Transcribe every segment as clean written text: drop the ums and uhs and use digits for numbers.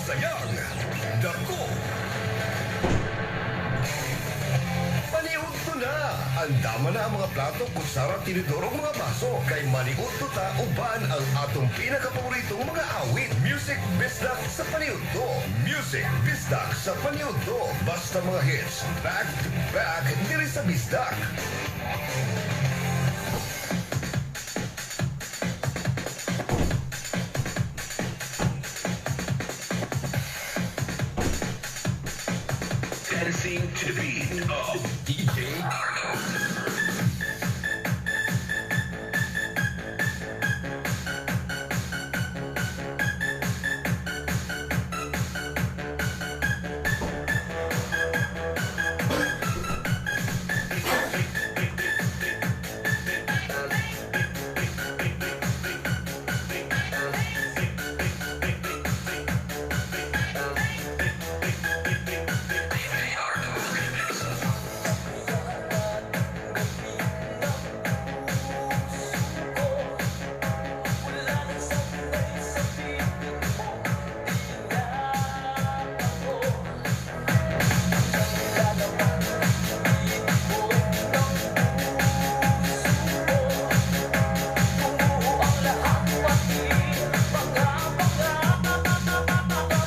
Sayang dako. Paniudto na! Andama na ang mga plato, kutsara, tinidor ug mga baso. Kay maniudto ta uban ang atong pinakapaboritong mga awit. Music Bisdak sa Paniudto. Music Bisdak sa Paniudto. Basta mga hits, back to back, diri sa Bisdak. Dancing to the beat of DJ Arnold.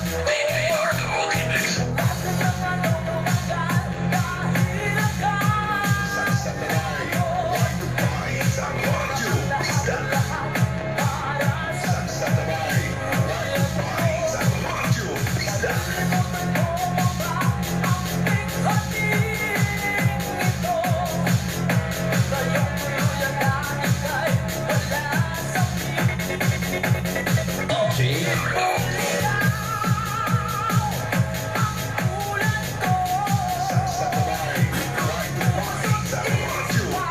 DJ Arnold Remix. DJ Arnold Remix. Saksatanay, right sa Radyo Bisdak. Saksatanay, right sa Radyo Bisdak. DJ Arnold. Saksatanay, right sa Radyo Bisdak.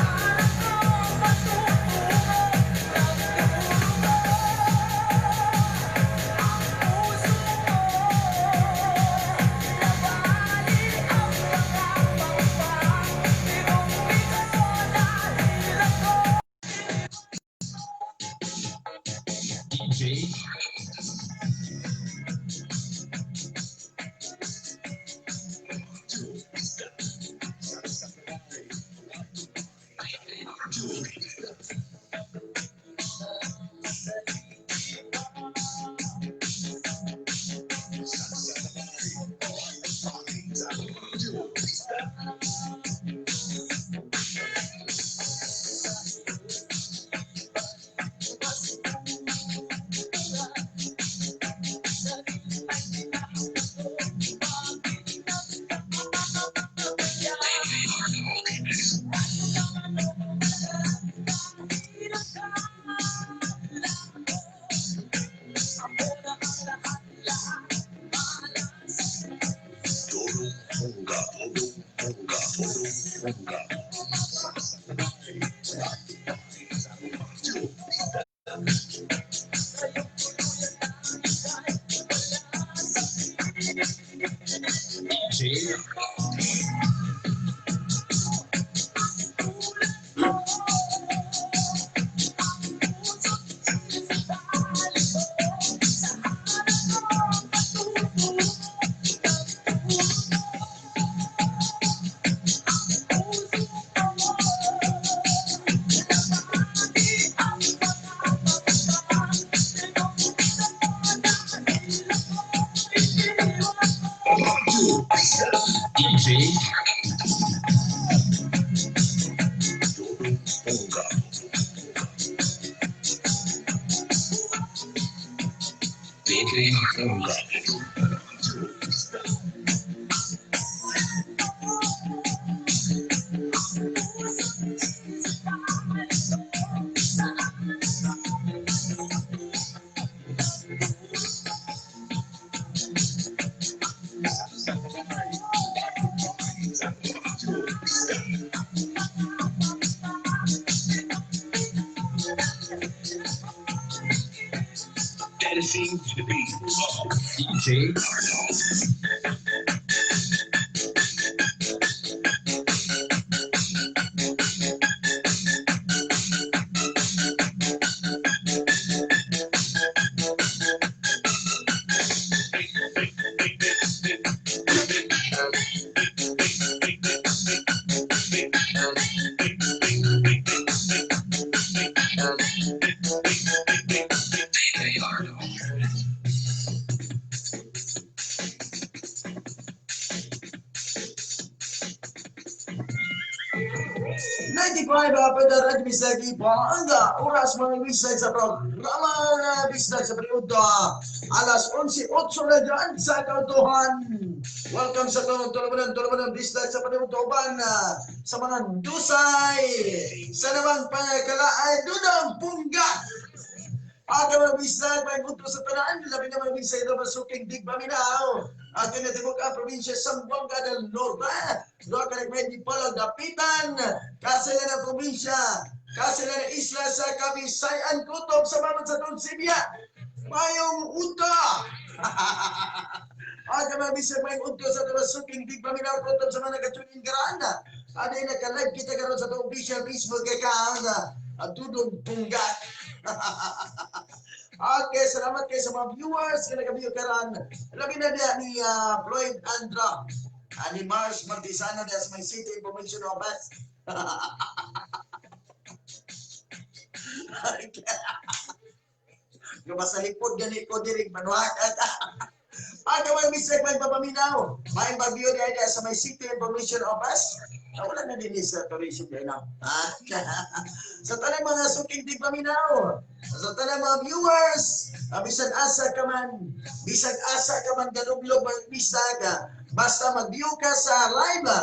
Radyo Bisdak. DJ Arnold Remix. Dorong Pongga, Dorong Pongga, Dorong Pongga. DJ DJ Dorong Pongga. DJ Arnold. Dancing to the beat of DJ Arnold. DJ Ardo. 95 Pwede Radyo Bisdak Pampanga. Oras, mga bisag, sa programa na Bisdak sa Paniudto. Alas 11:08 na dyan sa Kautuhan. Welcome sa tulumanon, tulumanon Bisdak sa Paniudto uban sa mga dusay sa namang pangkalaay Dudong Pungga. Aga, mga bisag, may punto sa tanan, labi na, mga bisag, ito masuking digpaminaw. At kinatibuk ang probinsya Zamboanga del Norte. Doon ka nagmay Dipolog, Dapitan, kasila ng probinsya, kasila ng isla sa Kabisayan, kutob sa mamad sa Tonsibia. Mayong uta! Aga, mga bisag, may unto sa masuking digpaminaw, kutob sa mga nagatunin karaan. Aday naka-live kita karon sa itong official Facebook account, at Dudong Pungga. Okay, salamat kay sa mga viewers nga nag-view karon. Labi na diya ni Floyd Andra, ni Mars Martisano diya sa may City Information Office. Yung sa likod gani ko diri manuhat. Aga, mga bisag, may papaminaw. May pag-view diya sa may City Information Office. Wala na din sa tourism din na. Sa tanang mga suking tigpaminaw, sa tanang mga viewers, bisan asa ka man, bisag asa ka man galublog, mga bisag, basta mag-view ka sa live,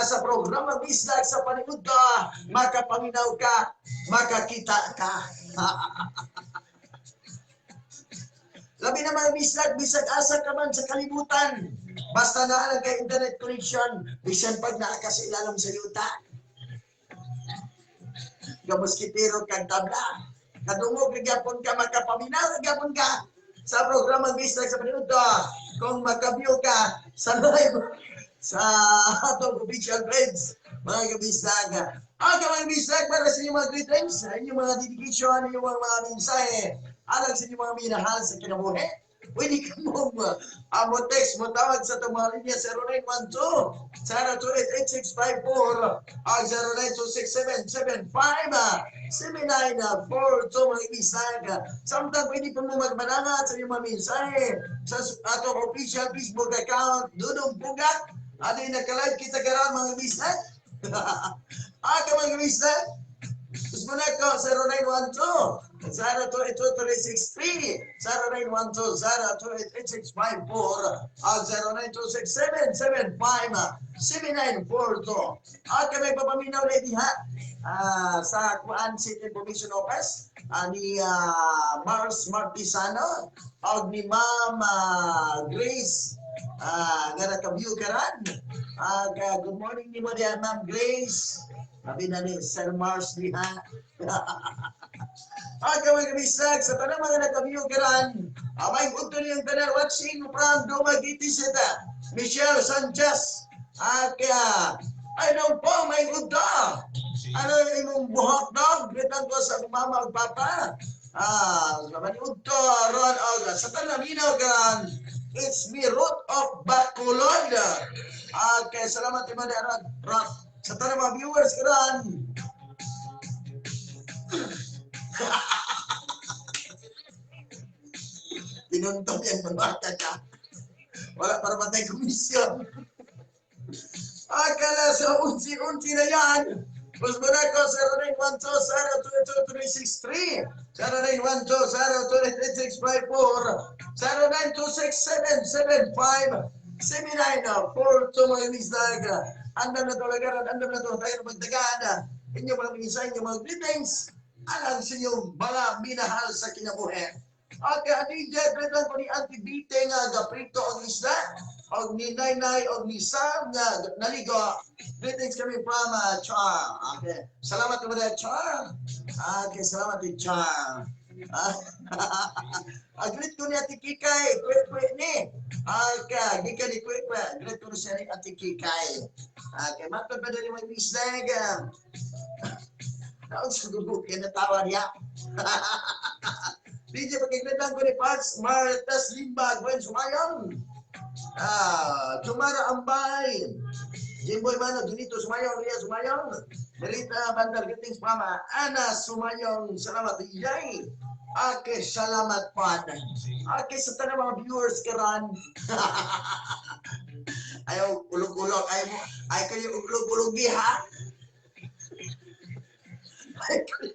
sa programa Bisdak sa Paniudto, makapaminaw ka, makakita ka. Labi na, mga bisag, bisag asa ka man sa kalibutan. Basta naa lang kay internet connection, bisan pag naa ka sa ilalom sa yuta. Gamoskitero kag tabla. Kadungog gyapon ka, makapaminaw gyapon ka sa programa Bisdak sa Paniudto kung maka-view ka sa live sa atong official page, mga kabisdak. Ang mga bisag, para sa inyong mga greetings, sa inyong mga dedication, inyong mga mensahe, alang sa inyong mga minahal sa kinabuhi. Pwede ka mong mo text, mo tawag sa itong mga linya 0912 0288654 ang 0926775 7942, mga ibisag. Samtang pwede pa mo magmanangat sa inyong mga mensahe sa atong official Facebook account, Dudong Pugak. Ano yung naka-live kita karon, mga ibisag? Ah, ka mga ibisag? Tapos mo na ko, 0912 0282363, 0912 0288654 at 0926775 7942. At kami papaminaw na diha sa Kuan City Information Office ni Mars Martisano o ni Ma'am Grace nga naka-view karan. Good morning nimo diha, Ma'am Grace. Sabi na ni Sir Mars diha. At kami kabisag sa tanang mga naka-view karan. Amay udto niyang tanan watching from Dumaguete City. Michelle Sanchez. At kaya, ay no po, may udto. Ano yung imong buhok dog? Gritan ko sa mama ug papa. Laban udto ron og sa tanan minaw karan. It's me, Ruth of Bacolod. Okay, salamat imo na ron. Ruth. Sa tanang mga viewers karan. Tinuntong yan, magbata ka. Wala para matay komisyon. Akala sa unsi-unsi na yan. Plus mo na ko, 0912-022-363, 0912-028-8654, 0926-775-7942, mga misdag. Andam na talaga, andam na to, tayo na magdagaan. Inyong mga mensahe, inyong mga greetings, alang sa inyong mga minahal sa kinabuhi. Okay, ani Jeffrey lang ko ni Auntie Bite nga gaprito og isda, og ni Nainay og ni Sam nga naligo. Greetings kami from Char. Okay. Salamat po na Char. Okay, salamat din Char. Greet ko ni Ate Kikay, kwe-kwe ni. Okay, gikan ni kwe-kwe. Greet ko siya ni Ate Kikay. Okay, matod pa din yung misnag. Naon sa guguk, natawa niya. DJ, pagkikrit lang ko ni Parks Martes Limbag, Gwen Sumayong. Jumara Ambay. Jimboy Mano, Junito Sumayong, Ria Sumayong. Merita Bandar, greetings from Ana Sumayong, salamat. Yay! Okay, salamat pa. Okay, sa tanang mga viewers karon. Ayaw ulog-ulog, ayaw mo, ay kayo ulog-ulog ha? Ay kayo.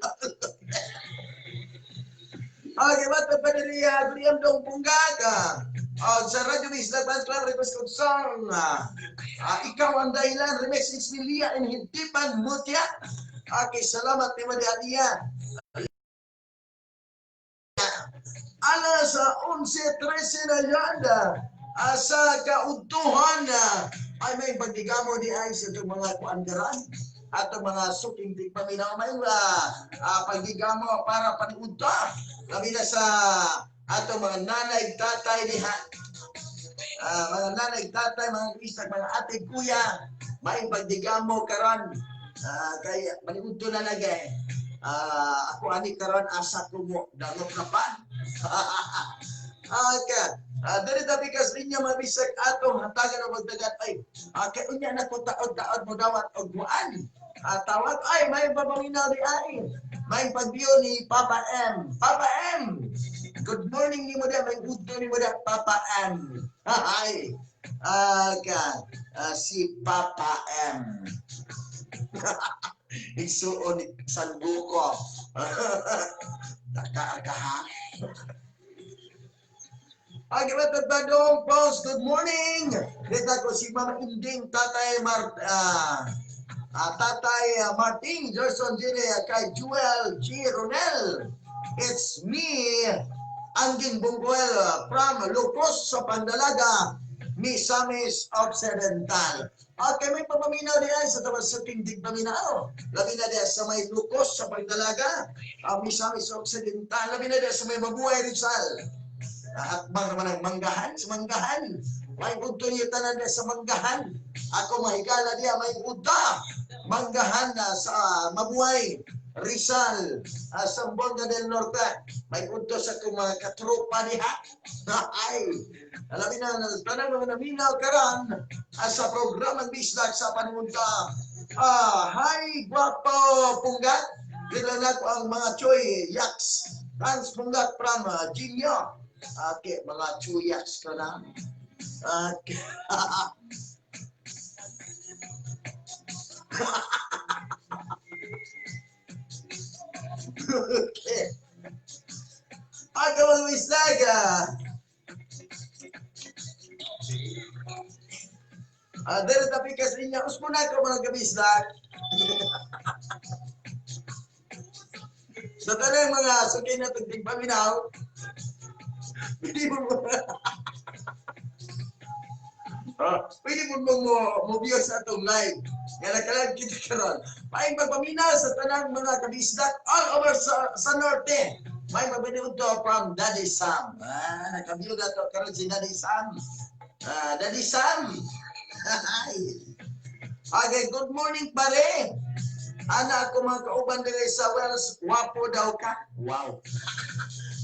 Okay, ba't pa nila William Dong Bungaga? Sa Radyo Bisdak Fans Club request kong song. Ikaw ang dahilan, remix Ismilia and Hintipan Mutya. Okay, salamat ni Madia. Alas 11:13 na yan. Sa kaudtuhan ay may pagdigamo di ay sa itong mga kuandaran at ang mga suking tigpaminaw may pagdigamo para paniudto. Labi na sa atong mga nanay, tatay diha. Mga nanay, tatay, mga kristag, mga ate, kuya, may pagdigamo karon. Kay maniudto na lagi. Ako ani karon asa ko mo dangop na pa. Okay. Dali tabi kas linya mabisag atong hatagan og magdagat ay. Kay unya na ko taod-taod mo dawat og buan. Tawag ay may papaminaw di ay. May pagbiyo ni Papa M. Papa M. Good morning ni mo da, may udto ni mo da Papa M. Hi. Okay. Si Papa M. Igsuon ni San Buko. Taka ka ha. Okay, Badong Post, good morning. Dito ko si Mama Inding, Tatay Tatay Martin, Gerson Gile, kay Jewel G. Ronel. It's me, Angging Bungguel, from Lucos sa Pandalaga, Misamis Occidental. Okay, may papaminaw diyan sa tawas sa tindig paminaw. Labi na diyan sa may Lucos sa Pandalaga, Misamis Occidental. Labi na diyan sa may Mabuhay Rizal. Hakbang naman ang manggahan sa manggahan. May udto niyo tanan sa manggahan. Ako mahigala diya may udta. Manggahan na sa Mabuhay Rizal, Zamboanga del Norte. May udto sa akong mga katropa diha. Ay, alamin na tanang mga naminaw karon sa programang Bisdak sa Panimunta. Hi guwapo Punggat. Kilala ko ang mga Choy Yaks. Trans Punggat from Genio. Okay, mga chuyaks ka na. Okay. Okay. Aga mga bisdag. Dere tapi kasi niya usmo na ko mga kabisdag. Sa tanang mga suki na tugtig paminaw. Pwede mo pwede mo mo view sa atong live. Nga nakalag kita karon. May magpaminaw sa tanang mga kabisdak all over sa norte. May mabiniud to from Daddy Sam. Nakabiyo na to karon si Daddy Sam. Daddy Sam. Okay, good morning pare. Ana ako mga kauban diri sa Wells, wapo daw ka. Wow.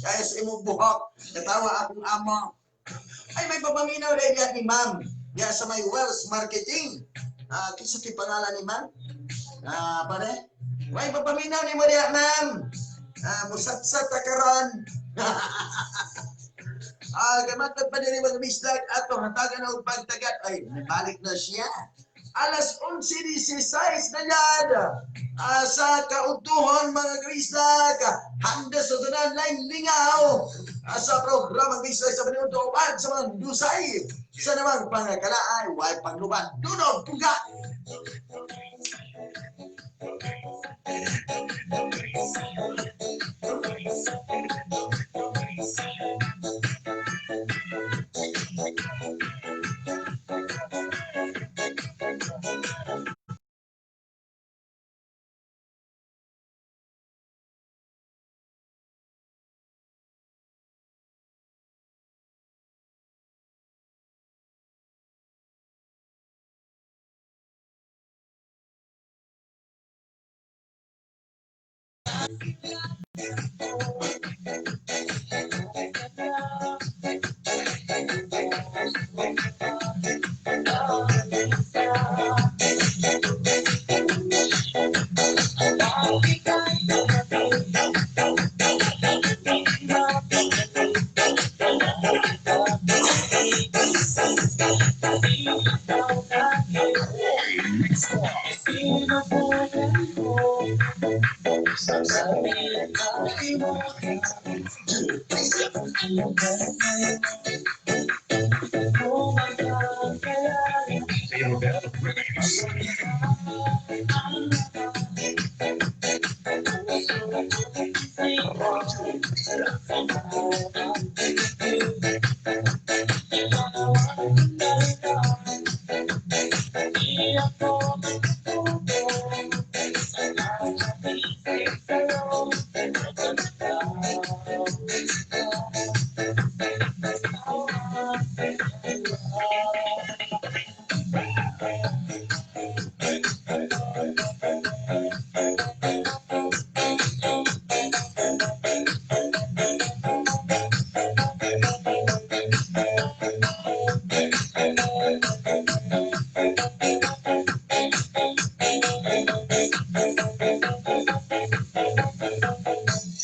Kaya sa imong buhok, natawa akong amo. Ay, may papaminaw rin yan ni ma'am. Diya sa may Wells Marketing. Kinsa kay pangalan ni ma'am? Pare? May papaminaw ni mo diya, ma'am. Musatsat ta karon. Gamatag pa diri mga bisdak atong hatagan og pagtagat. Ay, balik na siya. Alas 11:16 na yan. Sa kautuhon mga kabisdak, handa sa tanan laing lingaw. Sa programa Bisdak sa Paniudto uban sa mga dusay. Sa namang pangakalaay, way pangluban, dunog, puga.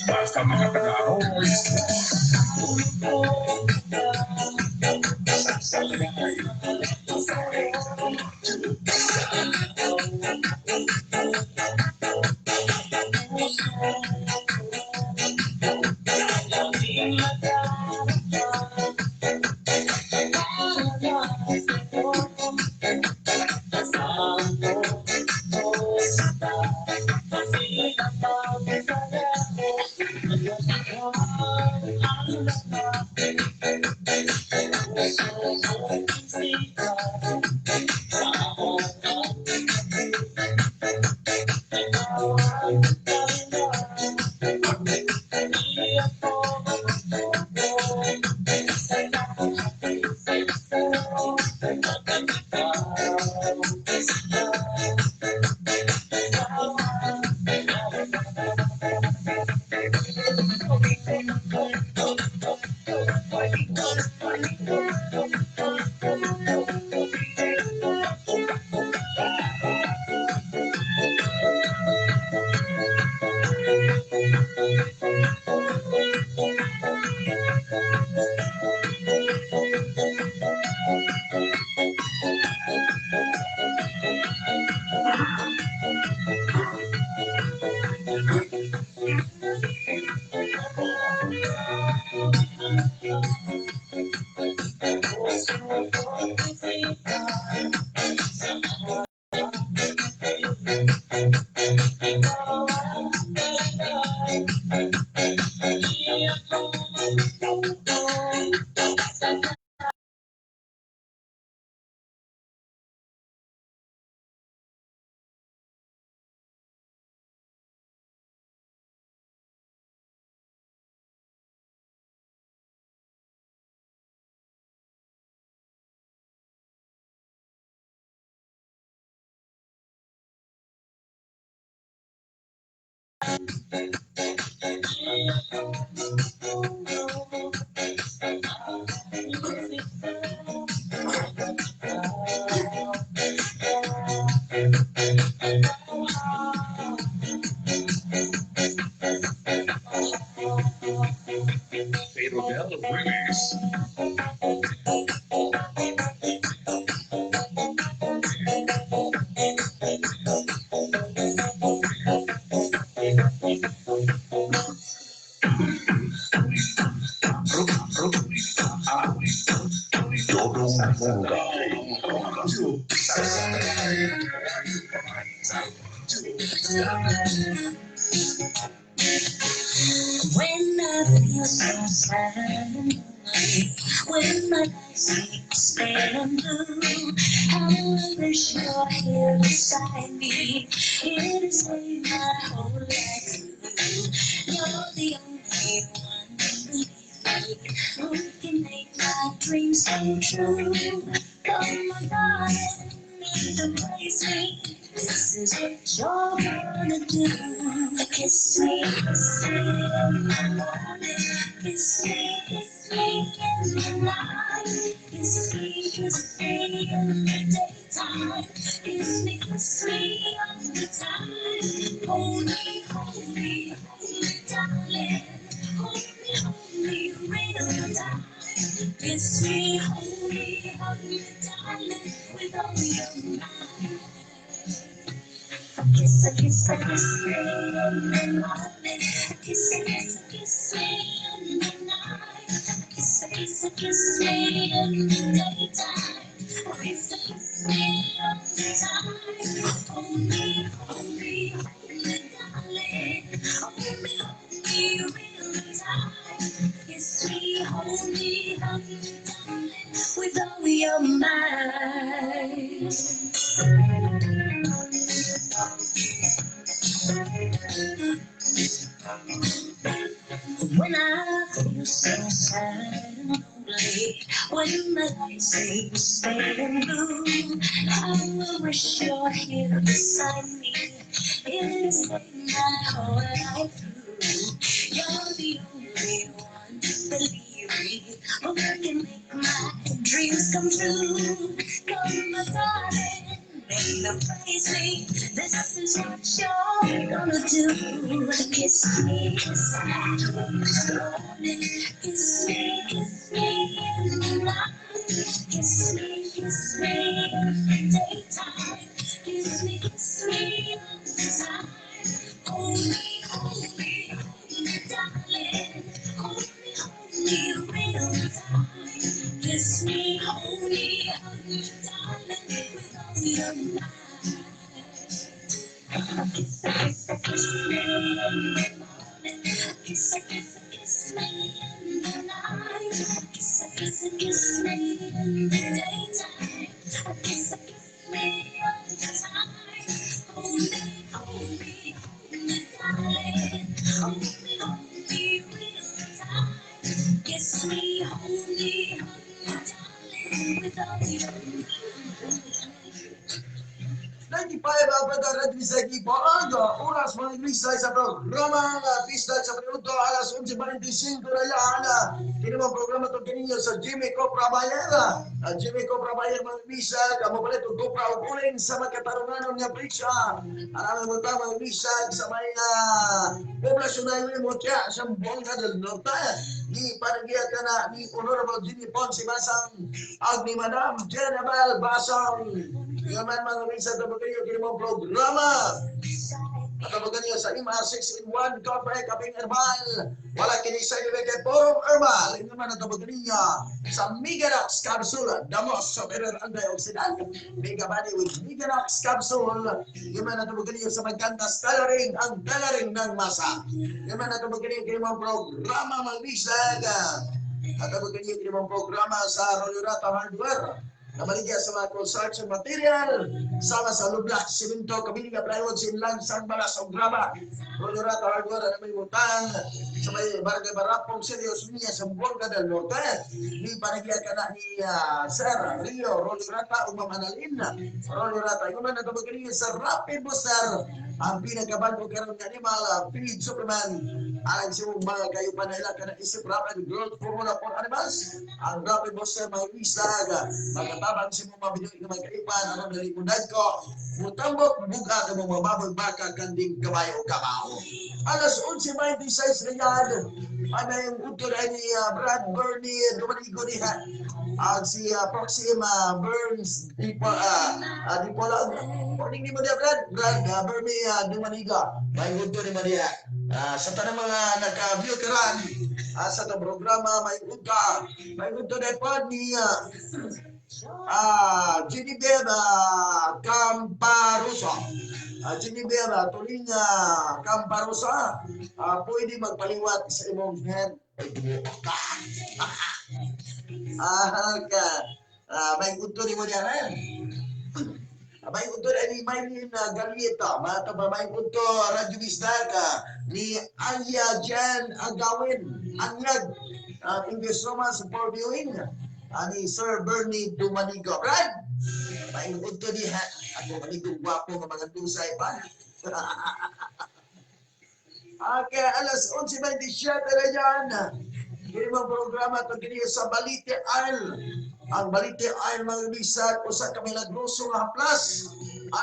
Basta mga taga-Aroy. Rodel Remix. Dodong Mongay. When I feel so sad and lonely, when my life seems pale and blue, how I wish you're here beside me, here to say my whole life through. You're the only one, believe me, who can make my dreams come true. Come, my darling, and embrace me. This is what you're gonna do. Kiss me in the morning. Kiss me in the night. Kiss me in the daytime. Kiss me all the time. Hold me, hold me, hold me, darling. Hold me real tight. Kiss me, hold me, darling, with all your might. Kiss, a kiss, a kiss me in the morning. Kiss, a kiss, a kiss Kiss me in the daytime. Kiss, kiss me all the time. Hold me, hold me, hold me, darling. Hold me, hold me real tight. Kiss me, hold me, hold me, darling, with all your might. When I feel so sad and lonely, when my life seems fading blue, I will wish you're here beside me. It'll stay my whole life through. You're the only one, believe me, who can make my dreams come true. Come, my darling, make me praise me. This is what you're gonna do. Kiss me, kiss me, kiss me, kiss me in the night. Kiss me in the daytime. Kiss me all the time. Hold me, hold me, hold me, darling. Hold me real tight. Kiss me, hold me, darling, with all your might. Kiss, kiss, kiss me in the morning. Kiss, kiss, kiss me in the night. Kiss, kiss, kiss me in the daytime. Kiss, kiss me all the time. Hold me, hold me, hold me, darling. Hold me real tight. Kiss me, hold me, darling, with all your might. 95 apat Radyo Bisdak Pampanga. Oras, mga bisdak, sa programa nga Bisdak sa Paniudto, alas 11:45 na yan. Kini mo programa to kininyo sa Jimmy Copra Bayer. Jimmy Copra Bayer, mga bisdak, amo palit og copra og uling sa makatarunganon nga presyo. Ang aming mga bisdak sa may poblasyon na Mutya sa Zamboanga del Norte. Ni panagya ka na ni Honorable Jimmy Ponce Basang ag ni Madam Jenabel Basang. Yaman, mga bisdak, tabang kayo kini mo programa. At tabagan niyo sa MR 6 in 1 Coffee Kaping Herbal. Wala kini sa kay Porong Herbal. Inyo man ang tabagan niyo sa Meganox Capsule. The most superior antioxidant. Mega Body with Meganox Capsule. Inyo man ang tabagan niyo sa Maganda Coloring. Ang coloring ng masa. Inyo man ang tabagan niyo kini mong programa, mga bisdak. At tabagan niyo kini mong programa sa Rolurata Hardware. Namaligya sa mga construction material, sama sa lubla, simento, kabiliga, plywood, sinlang, sangbalas, o graba. Rolurata Hardware na may utang sa may Barangay Barapong, Serios Niya, sa Zamboanga del Norte. Ni panagya ka na ni Sir Rio Rolurata o Ma'am Annalyn Rolurata. Yung na natawag niya sa Rapid Booster, ang pinakabago karon nga animal feed supplement. Alang sa imong mga kayo panahila ka na isip Rapid Growth Formula for Animals. Ang Rapid Booster, mga bisdak, magatabang sa imong mga binuhi nga mga kaipan, aron dali mo ko mutambok bugat ang mga baboy, baka, kanding, kabayo o kamao. Alas 11:26 na yan. Ano yung utol ay ni Brad Bernie Dominico diha. Ang si Proxima Burns di pa di pa lang. Morning ni mo diha, Brad. Brad Bernie Dominico. May utol ni mo diha. Sa tanang mga naka-view karan sa itong programa may utol. May utol na po ni Genevieve Camparosa. Genevieve Tulinga Camparosa, pwede magpaliwat sa imong head. Ay, ka. Ka. May utol ni mo diha rin. May utol ay ni Maylin Galieta. Mga ba may utol Radyo Bisdak ni Anya Jan Agawin. Anyag. Thank you so much for viewing. Ani Sir Bernie Dumanigo. Brad! May utol diha. Ako manigo gwapo nga mga dusay pa. Okay, alas 11:27 na yan. Kini mga programa ito kini sa Balite Isle. Ang Balite Isle, mga bisag, usa ka milagroso nga haplas.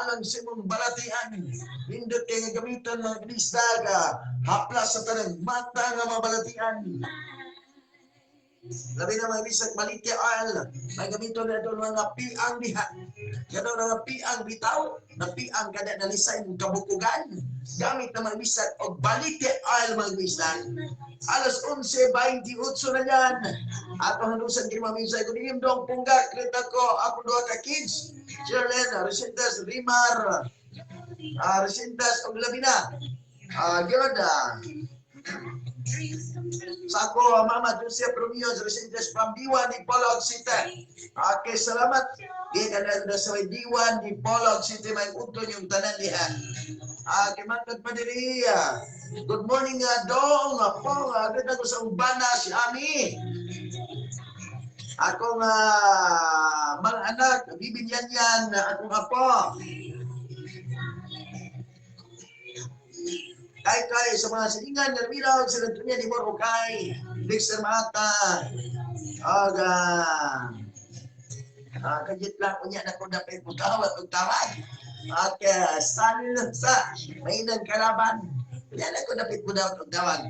Alang sa imong balatian. Nindot kay nga gamiton, mga bisag. Haplas sa tanang mata nga mga balatian. Labi na mga bisag Balite Oil. May gamito na ito mga piang diha. Gano nga piang bitaw, na piang kada nalisay mong kabukugan. Gamit na mga bisag og Balite Oil mga bisag. Alas 11:28 na yan. Ato hanusan kay mga bisag. Kung inyong dong pungga, krita ko, ako duha ka kids. Shirlene, Resintas, Rimar, Resintas, og labi na. Gyud, sa ako, Mama Joseph Romeo, Resintas from Diwan ni Polog City. Okay, salamat. Gikan na sa Diwan ni Polog City, may uton yung tanan diha. Okay, matag pa diri. Good morning, Dong. Pong, ganda ko sa Urbana, si Ami. Akong mga anak, bibigyan yan, akong apo. Kay sa mga silingan, Nermira, sa Antonia di Borokay, Dexter Mata, aga, kajit lang, unya na ko dapat putawat o tawag. At sa mainang kalaban, unya na ko dapat putawat o tawag.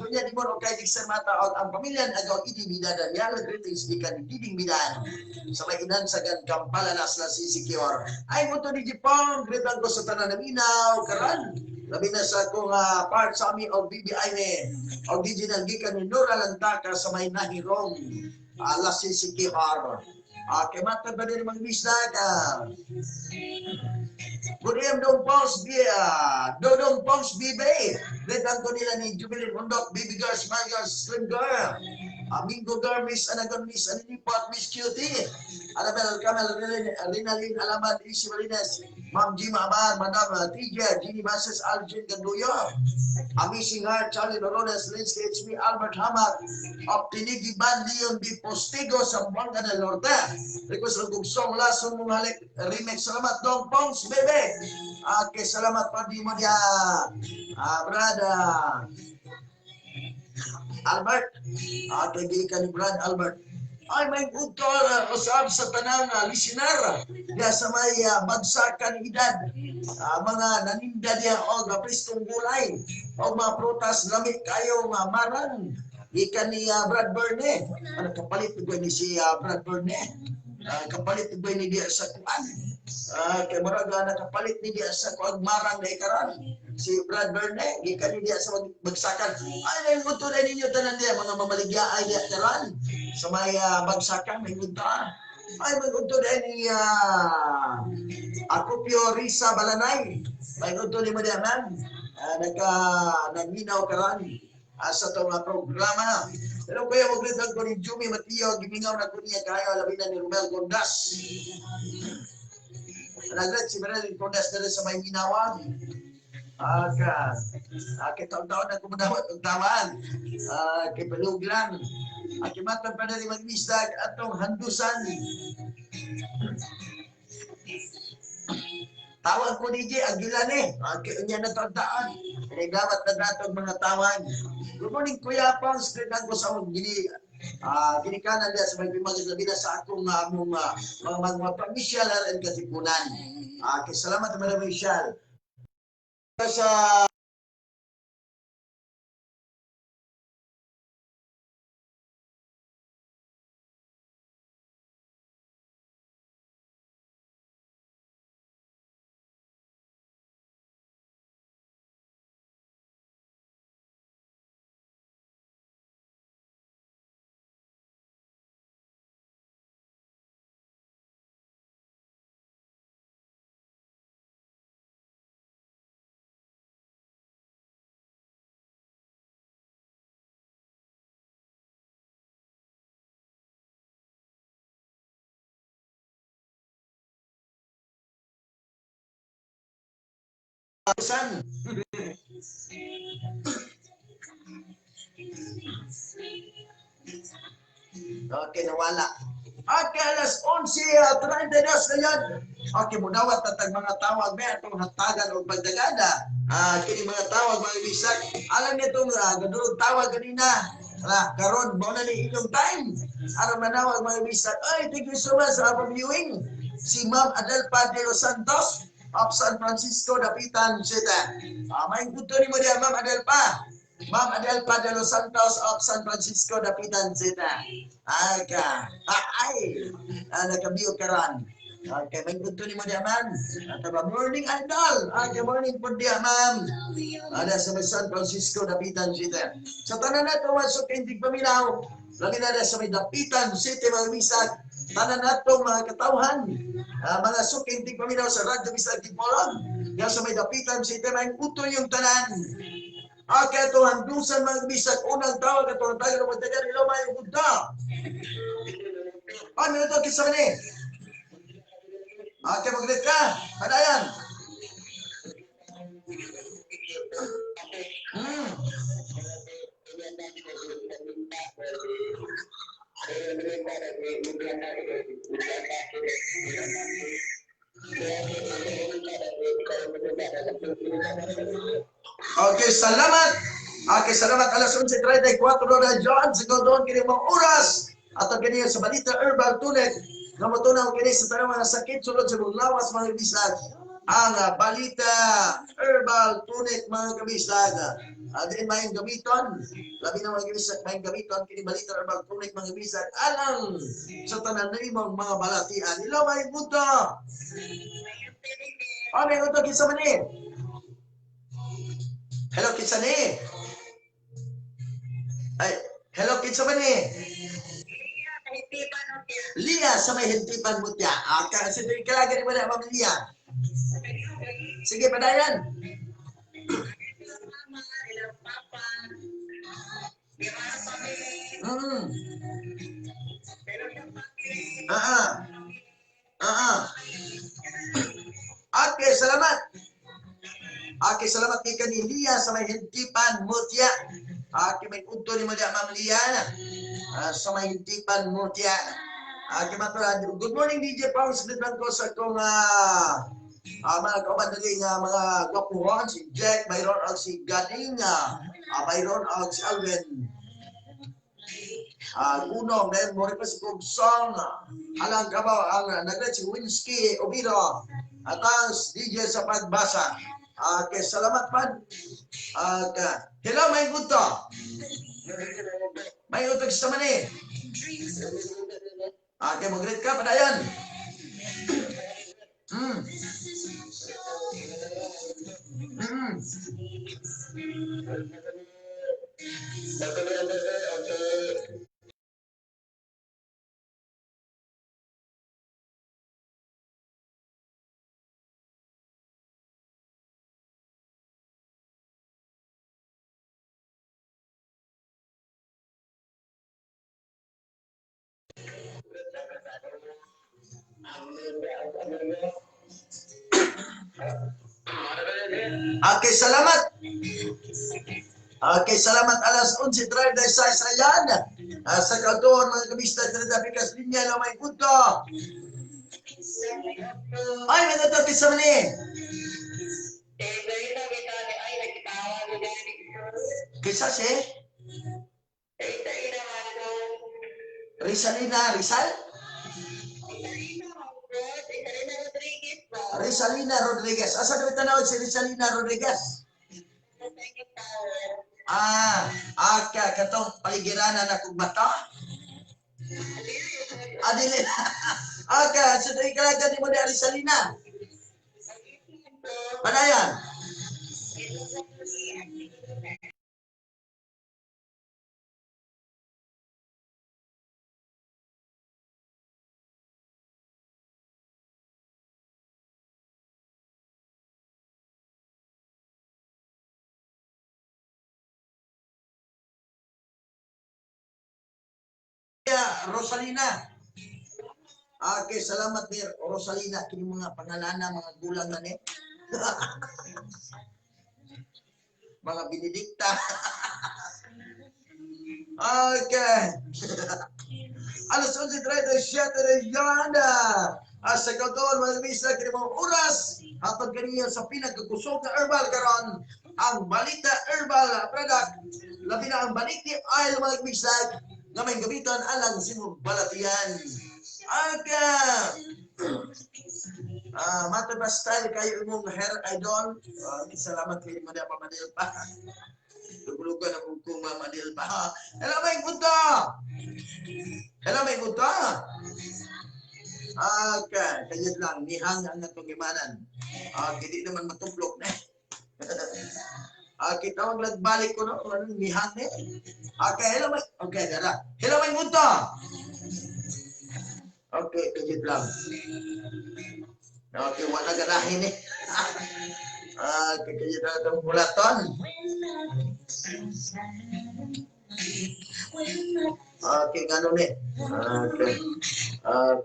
Unya di Borokay, Dexter Mata, ang pamilya agaw idi bidadan, yala greetings ikan diding bidan. Sa may inan sa gan Kampala na sila si Secure. Ay mo to ni Jepang, greetan ko sa tanan ng inaw, karan. Labi na sa akong part sa ami og BBI ni og digital gikan ni Nora Lantaka sa may nahirong alas si Sikihar. Kay matag ba din mga bisag? Good evening, Dong Pons, Dodong Pons BB. Greetan ko nila ni Jubilin Undok, BB Girl, Smile Girl, Slim Girl. Mingo Girl, Miss Anagon, Miss Aninipot, Miss Cutie. Anabel Camel, Rinalyn Alaman, Isi Marines, Ma'am Jima Amar, Madam TJ, Ginny Bases, Algin Ganduyo. Amazing Heart, Charlie Lorones, Lindsay HB, Albert Hamak, of Tinigi Ban, Leon B. Postigo, Zamboanga del Norte. Request ng Gugsong, Lason mong halik, remix. Salamat, Dong Pongs, bebe. Okay, salamat pa di mo niya. Brad, Albert. Okay, gikan ni Brad Albert. Ay, may utol, usab sa tanang listener. Diya sa may bagsakan edad. Mga naninda diya og pristong gulay. Og mga prutas, lamig kayo nga marang. Gikan ni Brad Berne. Ano, kapalit ko ni si Brad Berne. Kapalit ko ni diya sa kuan. Kay murag nakapalit ni diya sa kuan marang na ikaran. Si Brad Berne, gikan ni diya sa bagsakan. Ay, may utol na ninyo tanan diya, mga mamaligya ay diya karan. Sa may bagsakan, may punta. Ay, may utol na ni Akopio Risa Balanay. May utol ni mo diya, ma'am. Nagminaw karan sa itong programa. Pero kuya, mag-read ko ni Jumi Mateo, gimingaw na ko niya kayo, labi na ni Romel Gondas. Nagret si Marilyn Gondas na rin sa may minawan. Taon-taon na kumunawat ang tamaan. Kay Palug lang. Akimatan pa na rin mag-misdag atong handusan. Tawag ko DJ, agilan eh. Kaya na taon-taon. Pinagawat na datong mga tawan. Good morning, Kuya Pons. Great ko sa akong ginikanan niya sa may pimagis na bina sa akong mga pamisyal at katipunan. Salamat naman Michelle. Sa San. Okay, nawala. Okay, alas 11:32 na yan. Okay, munawat na tag mga tawag. May atong hatagan o pagdagada. Kini mga tawag, mga ibisak. Alam niyo itong gadulog tawag kanina. Karon, mao na ni inyong time. Aron manawag mga ibisak. Ay, thank you so much sa atong viewing. Si Ma'am Adelpa de los Santos of San Francisco, Dapitan City. May gusto ni mo diya, Ma'am Adelpa. Ma'am Adelpa de los Santos of San Francisco, Dapitan City. Aga. Ay, nakabiyo karon. Okay, may punto ni mo diya, ma'am. At morning, idol. Okay, morning po diya, ma'am. Ada sa may San Francisco, Dapitan City. Sa tanan na ito, masok intig paminaw. Labi na sa may Dapitan City, mga bisag. Tanan na ito, mga katawhan. Mga sukintig paminaw sa Radyo Bisag Dipolog. Yan sa may Dapitan City, may puto yung tanan. Okay, ito, handusan mga bisag. Unang tawag, ito ang tayo ng magdagan. Hello, may punta. Ay, minuto, kisa man eh. Okay, mag-greet ka. Padayan. Okay, salamat. Okay, salamat. Alas 11:34 na dyan. Siguro doon kini mga oras. At ang kini sa Balita Herbal Tunic. Namutunaw kini sa tanang mga sakit sulod sa lawas mga kabisag. Ang Balita Herbal Tunic mga kabisag. Adin maayong gamiton. Labi na mga kabisag, maayong gamiton kini Balita Herbal Tunic mga kabisag. Alang sa tanan nimong mga balatian. Hello, maayong punto. Ano yung unto kinsa man ni? Hello, kinsa ni? Ay, hello, kinsa man ni? Lia sa may hintipan mo tiya. Kasi kalaga ni mo na, Ma'am Lia. Sige, padayan. Okay, salamat. Okay, salamat kay kani Lia sa may hintipan mo tiya. Okay, may unto ni mo tiya, Ma'am Lia. Sa may hintipan mo tiya. Okay, good morning, DJ Pongs. Good ko sa akong mga kauban dali nga mga gwapuhon, si Jack, mayroon ang si Ganing, mayroon ang si Alvin. Unong, dahil mo rin pa si Kugsong, alang kabaw, ang nagret si Winsky Obiro, at ang DJ sa pagbasa. Okay, salamat man. Okay. Hello, may guto. May utog sa mani. Okay, mag-greet ka, padayon. Okay, salamat. Okay, salamat. Alas 11:36 ayan. Sa kautuan mga kabista, Pikas Linya na may punto. Ay, may natapit sa mani. Kisa si? Rizalina, Rizal? Rizalina Rodriguez. Asa kami tanawag si Rizalina Rodriguez? Ah, aka katong paligiranan na kung bata? Adili. Aka, sa dahil kalagan ni mo ni Rizalina. Padayan. Rosalina. Okay, salamat ni Rosalina. Kini mga pangalana, mga gulang na ni. Mga Benedicta. Okay. Alas 11:37 na yan. Sa kautuan, mga misa, kini mga oras. Hatod kaniya sa pinagkakusog na herbal karon ang Balita Herbal Product. Labi na ang Baliti Oil, mga misa, nga may gamiton alang simong balatian. Aga! Mata ba style kayo imong hair idol? Salamat kayo mo na pamadil pa. Lugulugan ang kong Mama Dilma. Hello, may punta! Hello, may punta! Okay, kayod lang. Nihang ang atong imanan. Okay, di naman matublok na. Okay, tawag nagbalik ko no. Anong nihang eh? Okay, hello, may... Okay, dara. Hello, may punta! Okay, kayod lang. Okay, wala ganahin eh. Okay, kayod lang itong bulaton. Okay, ganun eh. Okay.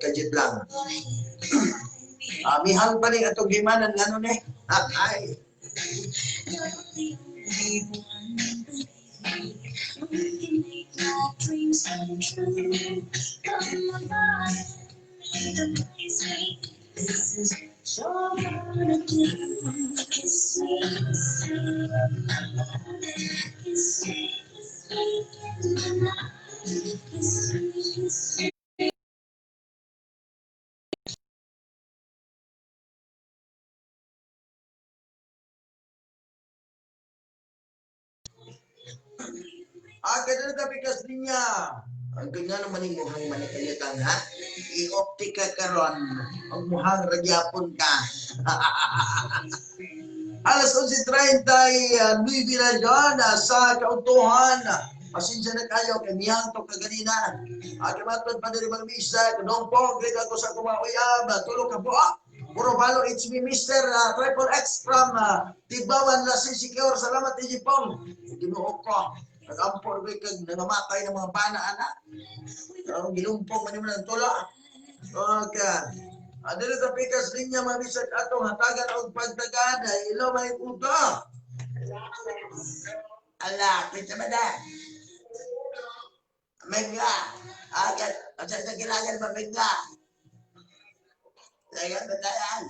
Kajit lang. Mihang pa rin atong gimanan, ganun eh. Ay. This is what you're gonna do. Kiss me, kiss me, kiss me, kiss me in the night. Kiss me, kiss me. Ganun na pikas niya. Ang ganyan naman yung muhang manikayutang, ha? I-opti ka karon, ang muhang ragyapon ka. Alas 11:39 na dyan sa kautuhan. Pasensya na kayo, kay miyang to kaganina. Akimatod pa diri mga misa, kunong po, great ako sa kumauyab, tulog ka po. Puro balo, it's me, Mr. Triple X from Tibawan, Lasin Secure. Salamat, DJ Pong. Ginoo ko. Nag-ampor ko kag nangamatay ng mga bana, anak. Ang gilumpong man ng tula. Okay. Adili sa pikas linya, mga bisag atong hatagan og pagtagad. Hello, may puto. Ala, kita ba na? Menga. Agad, asa sa kilagan ba, menga? Lagan ba tayan?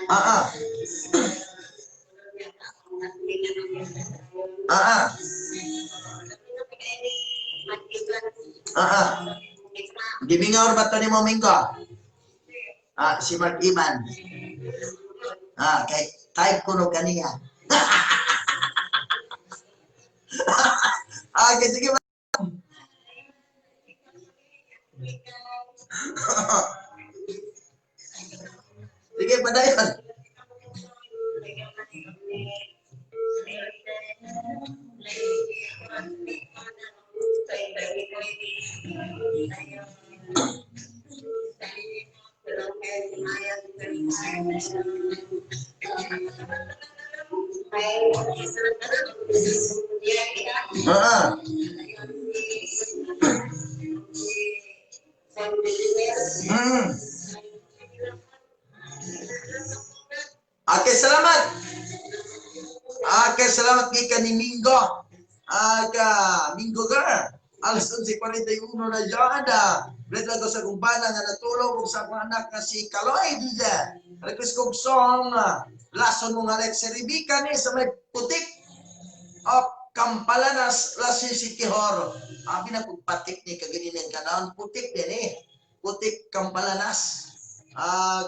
Ah, ah. Ah, ah. Ah, ah. Gimingaw ba to ni mo, Minggo? Si Mark Iman. Kay type ko no kaniya. Okay, sige. Sige, padayon. Ah. Okay, salamat. Okay, salamat kay ni Mingo. Aga, Mingo girl. Alas 11:41 na dyan. Bread ko sa kumpana nga natulog ug sa akong anak nga si Kaloy Diza. Request kong song, lason mong Alex si Rebecca ni sa may putik of Campalanas Lasi Sikihor. Abi na kung patik ni kaganina kanaon putik din eh. Putik Campalanas.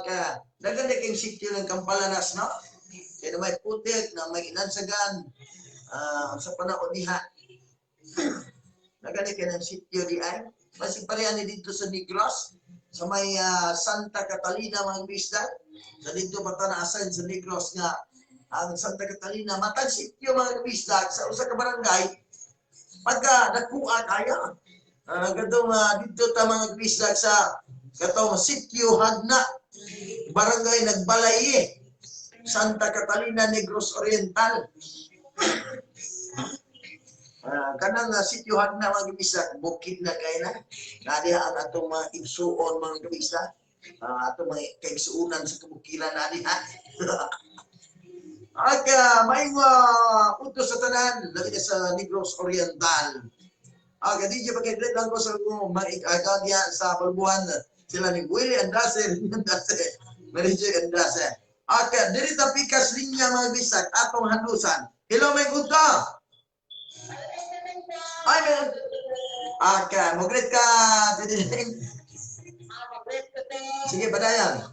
Kaya daghan na kayong sityo ng Campalanas, no? Kaya may putik na may inansagan sa panahon diha. Daghan na kayo ng sityo di ay. Masig pareha ni dito sa Negros, sa may Santa Catalina mga bisda. Sa dito pa ta na-assign sa Negros nga ang Santa Catalina matag sityo mga bisda sa usa ka barangay pagka nakuha kaya. Katong dito ta mga bisda sa katong sityo Hagna, barangay Nagbalay, Santa Catalina, Negros Oriental. Kanang sityo Hagna mga bisda, bukid na kay na. Nadiha ang atong mga igsuon mga bisda. Atong mga kaigsuonan sa kabukiran nadiha. Aga, may utos sa tanan labi na sa Negros Oriental. Aga, di siya pagkaglit lang ko sa maig-aga diya sa Balbuhan. Sila ni Willie Andase, Andase, Mary Joy Andase. Okay, diri ta pikas linya mga bisag atong handusan. Hello, may udto. Ay, may okay, mo-greet ka, Diding. Sige, padayon.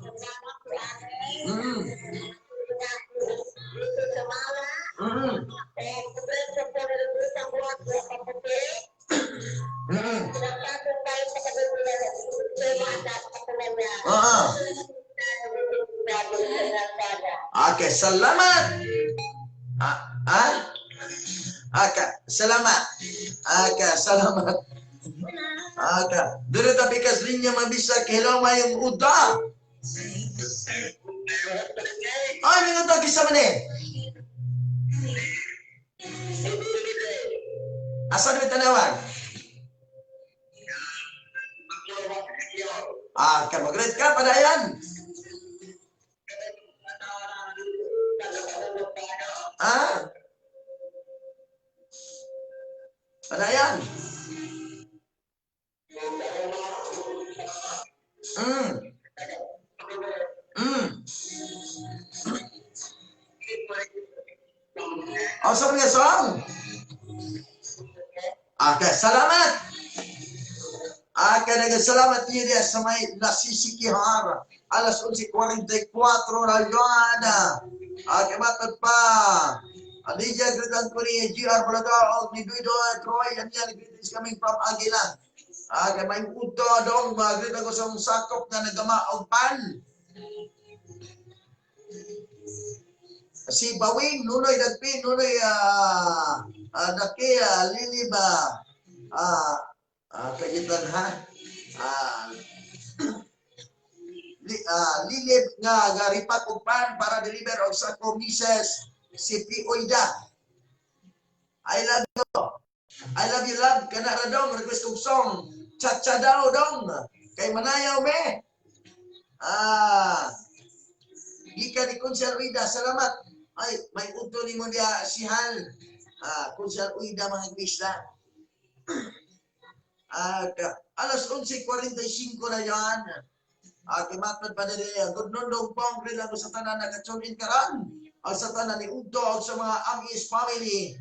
Oo. Okay, salamat. Okay, salamat. Okay, salamat. Okay. Diri ta pikas linya mga bisag. Hello, mayong udto. Ay, may udto kisa man eh. Asa ni tanawag? Ah, ka mag-greet ka padayon. Ah. Padayon. Asa man nga song? Okay, salamat. Okay, nagsalamat niyo diya sa may nasisikihar. Alas 11:44 na yun. Okay, matod pa. Alicia, greetan ko ni GR Balaga o ni Guido Troy. Yan yan, greetings kaming from Aguila. Okay, may udto dong. Greetan ko sa sakop na nagama og pan. Si Bawing, Nunoy Dagpi, Nunoy Daki, Lili ba? Kagitan ha? Lilib nga garipak og pan para deliver og sako Mrs. si P. Oida. I love you. I love you, love. Kana ra dong, request og song. Cha-cha daw dong. Kay manayaw me. Gikan ni Kunsel Uida, salamat. Ay, may udto ni mo diya si Hal. Kunsel Uida mga bisla. Alas 11:45 na yan. Kimatod pa nila. Good noon dong pong. Rila ko sa tanan nakatune in karon. Ang sa tanan ni Udto og sa mga Agis family.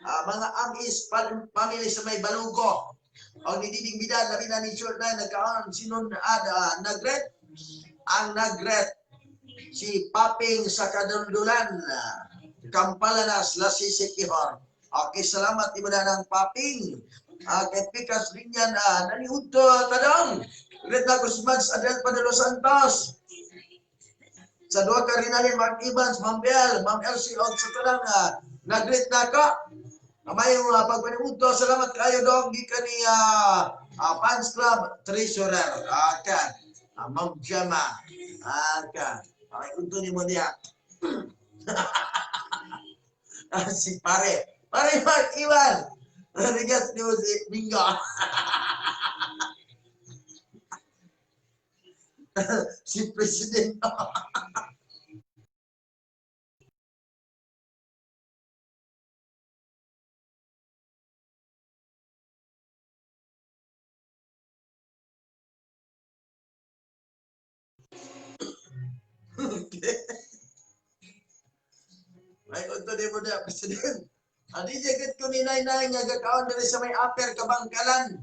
Mga Agis family sa may Balugo. Ang nididing bidad, labi na ni Short na nagkaon sinon nagret. Ang nagret si Paping sa Kaduldulan, Kampalanas, Lasisikihor. Okay, salamat iba na ng Paping. Kay Pikas Linyan, naniudto tadong. Great na ko si Mads Adel pa de los Santos. Sa duha ka rinalin, Mark Evans, Ma'am Bell, Ma'am Elsie, og sa tanang nagreet na ka. Kamayong pagpaniudto, salamat kayo dong gikan ni Fans Club Treasurer. Okay. Ma'am Gemma. Okay. Okay, udto ni mo niya. Si pare. Pare Mark Iwan. Regas ni mo si Bingo. Si President. Okay. Ay, unto di mo na, President. Ani jagat ko ni Nay-Nay nga gakaon diri sa may Upper Kabangkalan.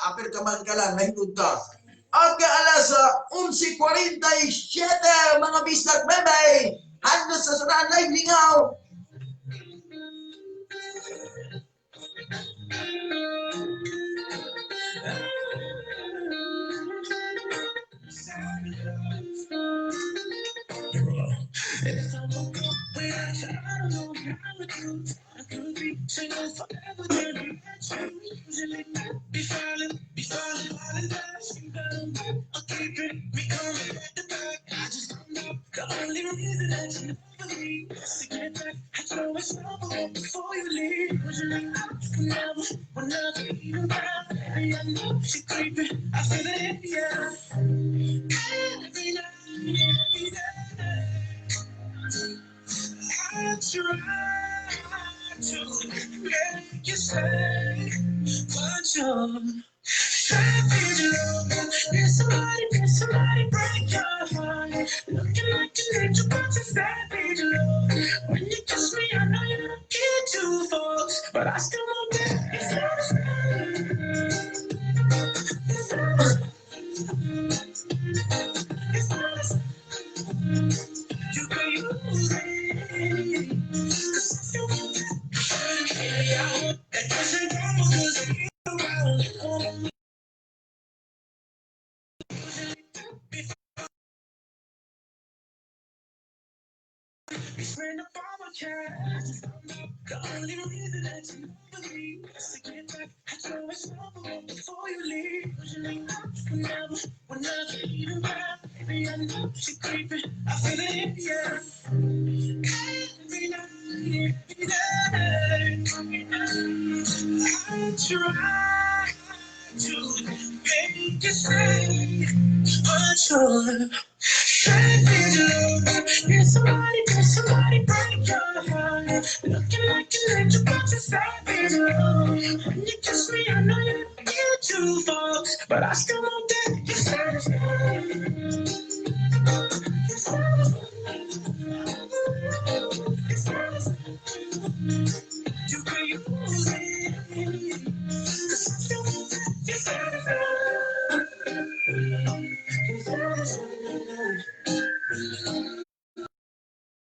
Upper Kabangkalan, may unto. Okay, alas 11:47 mga bisdak, bye-bye. Handos sa sunan live lingaw. And if I woke up without you, I don't know how I do. I could be single forever, then I met you. Usually be falling, falling fast. You better I'll keep it, we coming back to back. I just don't know the only reason that you never leave is to get back. I throw myself away before you leave. Usually I can never, will never be around. Baby, I know she creeping, I feel it in the air. Every night, every day. I try to make you stay, but You can use it. 'Cause I still want that. Baby, I hope that doesn't drama 'cause I get around. Friend of all my. The only reason that you believe is to get back at your over before you leave. Usually not whenever, whenever even back. Baby, I know she creeping. I feel it in the air. Every night, every day. I try to make you stay, but you're savage love. Did somebody break your heart? Looking like an angel, but you're savage love. When you kiss me, I know you get too far, but I still want that. You're savage love. You're savage love. You're savage love. You can use it. 'Cause I still want that. You're savage love. You're savage love.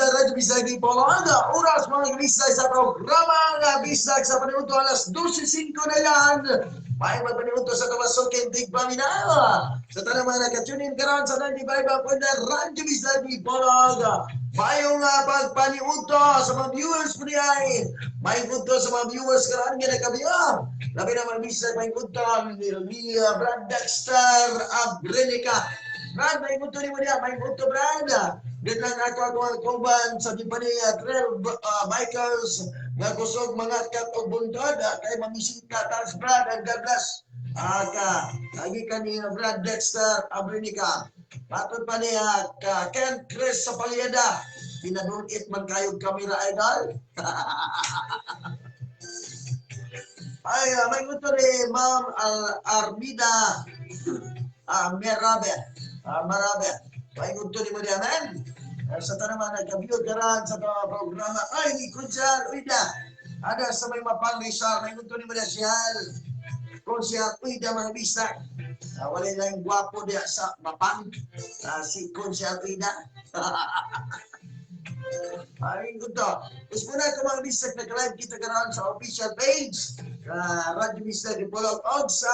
Radyo Bisdak di Polanda. Oras mga Bisdak sa programa nga Bisdak sa paniudto alas 12:05 na yan. May magpaniudto sa Tumasukin, Tigpaminaw. Sa tanang mga nakatune in karon sa 95 Radyo Bisdak di Polanda. Mayong pagpaniudto sa mga viewers po niya. May udto sa mga viewers karon nga nakabiya. Labi na mga Bisdak may udto ni Brad Dexter Abrenica. Brad, may udto ni mo niya. May udto, Brad. Dito lang ako ang kauban sa Timpania Trail Bikers nga kusog mga kat og buntod kay mamisita tas Brad and God bless. Aka lagi ka ni Brad Dexter Abrenica. Matod pa niya ka Ken Chris sa Paliada. Pinadunit man kayog kamera idol. Ay, may gusto ni Ma'am Armida Merabe. Marabe. May gusto ni mo diyan, man. Sa tanang mga nagka-view karan sa programa. Ay, ni Kunsyal, Uida. Ada sa may Mapang Rizal. May gusto ni mo diyan siya. Kunsyal, Uida, mga bistak. Wala lang gwapo diya sa Mapang. Si Kunsyal, Uida. Ay, gusto. Tapos muna ito mga bistak, nag-live kita karon sa official page. Radyo Bisdak Dipolog og sa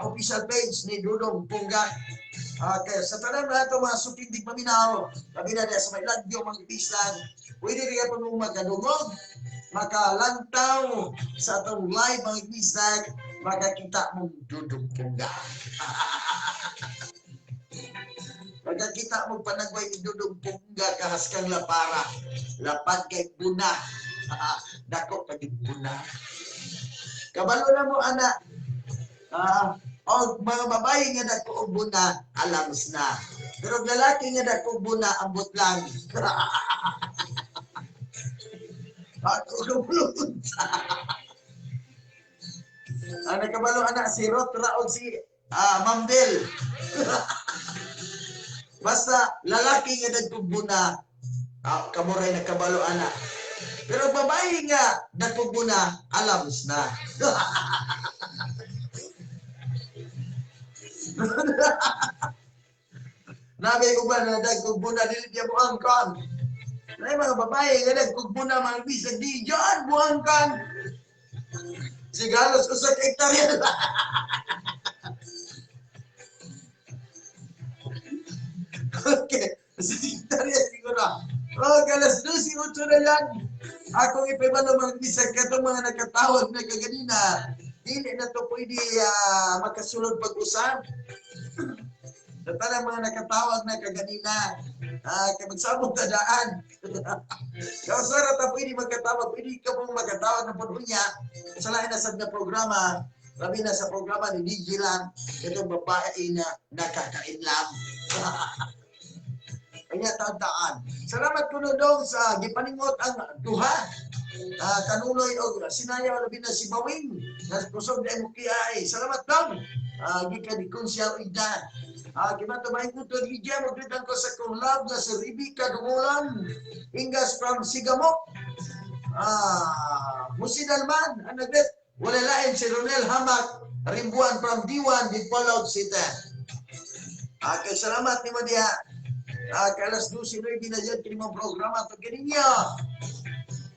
official page ni Dudong Pungga. Okay, sa tanan na ito mga sukindig paminaw, labi na diya sa may lagyo mga bisdak, pwede rin po mong magkadungog, makalantaw sa atong live mga bisdak, makakita mong Dudong Pungga. Magkakita mong panagway ni Dudong Pungga kahaskang lapara, lapad kay buna, dako kay buna. Kabalo na mo anak. O mga babae nga dako og buna, alams na. Pero lalaki nga dako og buna, ambot lang. Ako kabulod. Ang nakabalo anak si Ruth ra og si Ma'am Del. Basta lalaki nga dako og buna, kamuray nakabalo anak. Pero babae nga dako og buna, alams na. Nabi uban na dagkog buna dili niya buang kan. Nay mga babae nga dagkog buna mga bisag di diyan buang kan. Sigalos usa ka hektarya. Okay, sa hektarya siguro. Oh, alas 12:08 na lang. Akong ipibalo mga bisag katong mga nakatawag na kaganina. Dili na to pwede makasulod pag-usap. Sa tanang mga nakatawag na kaganina, Kay magsabog ta daan. Kausara ta pwede magkatawag, pwede ka pong magkatawag ng puno niya. Sa lain na sad nga programa, labi na sa programa ni DJ lang, itong babae na nakakainlam. Kanya taon-taan. Salamat kuno dong sa gipaningot ang duha. Kanuloy og sinayaw, labi na si Bawing. Kusog na imong kiay. Salamat dong. Gikan ni Konsyal Ida. Kimato may kuto DJ mo ko sa kong love na si Rebecca Dungulan. Ingas from Sigamok. Musidalman, ang nagret. Wala lain si Ronel Hamak, Rimbuan from Diwan, Dipolog City. Okay, salamat nimo diha. Kay alas 12:09 na dyan, kini mong programa. Ato ganinyo.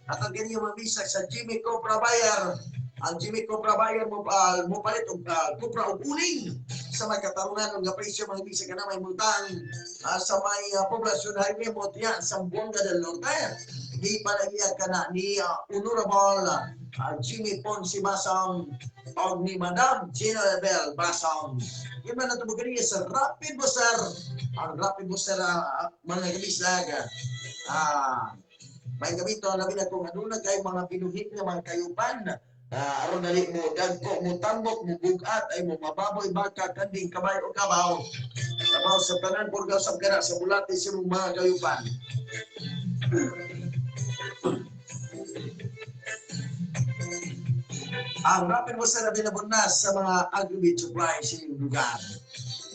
Ato ganinyo mabisag sa Jimmy Copra Buyer. Ang Jimmy Copra Buyer mo palit og kupra og uling sa may katarungan nga presyo, mga bisag ka na may mutang sa may Poblacion Highway mo tiya sa Zamboanga del Norte. Di palagi ka na ni Honorable Jimmy Ponce Basong og ni Madam Gina Bel Basong. Yun man nato ganiya sa Rapid Booster. Ang Rapid Booster, mga kabisag. May gamito labi na kung ano na kay mga pinuhit nga mga kayupan. Aron dali mo dagko, mo tambok, mo bugat ay mo mababoy, baka, kanding, kabayo o kabaw. Kabaw sa tanan purgaw sa kana sa bulati sa imong mga kayupan. Ang Rapid Booster na binabunas sa mga agri supply sa inyong lugar.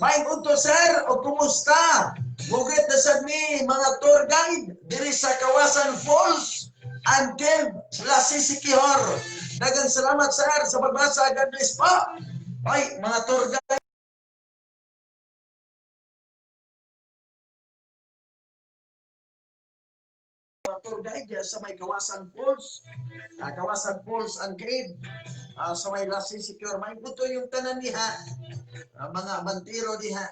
May unto sir o kumusta? Mugit na sad mi mga tour guide diri sa Kawasan Falls and Cave Lasisikihor. Daghang salamat, sir, sa pagbasa. God bless po. Ay, mga tour guide diyan sa may Kawasan Falls. Kawasan Falls and Cave. Sa may Lasisikihor. May buto yung tanan diha. Mga bantiro diha.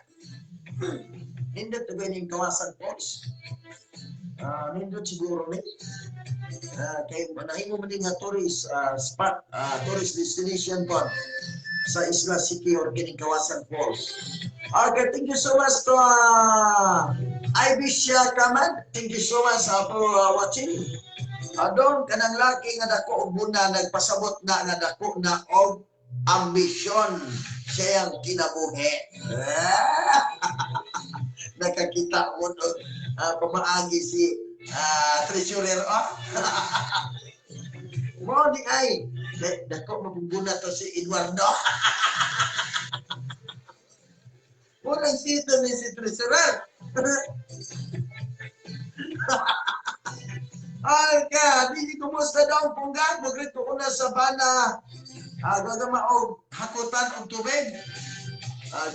Nindot to yung Kawasan Falls. Nindot siguro ni. Kay nahimo man din nga tourist spot, tourist destination po sa Isla Siquijor kining Kawasan Falls. Okay, thank you so much to Ivy Shia Kaman. Thank you so much for watching. Adong kanang laki nga dako og buna nagpasabot na nga dako na og ambisyon siyang kinabuhi. Nakakita mo og pamaagi si treasurer, oh. Mo di ay dako mabubuna to si Eduardo. Walang sito ni si treasurer. Ay ka, di kumusta daw punggan, magrito ko na sa bana. Gagama og hakutan og tubig.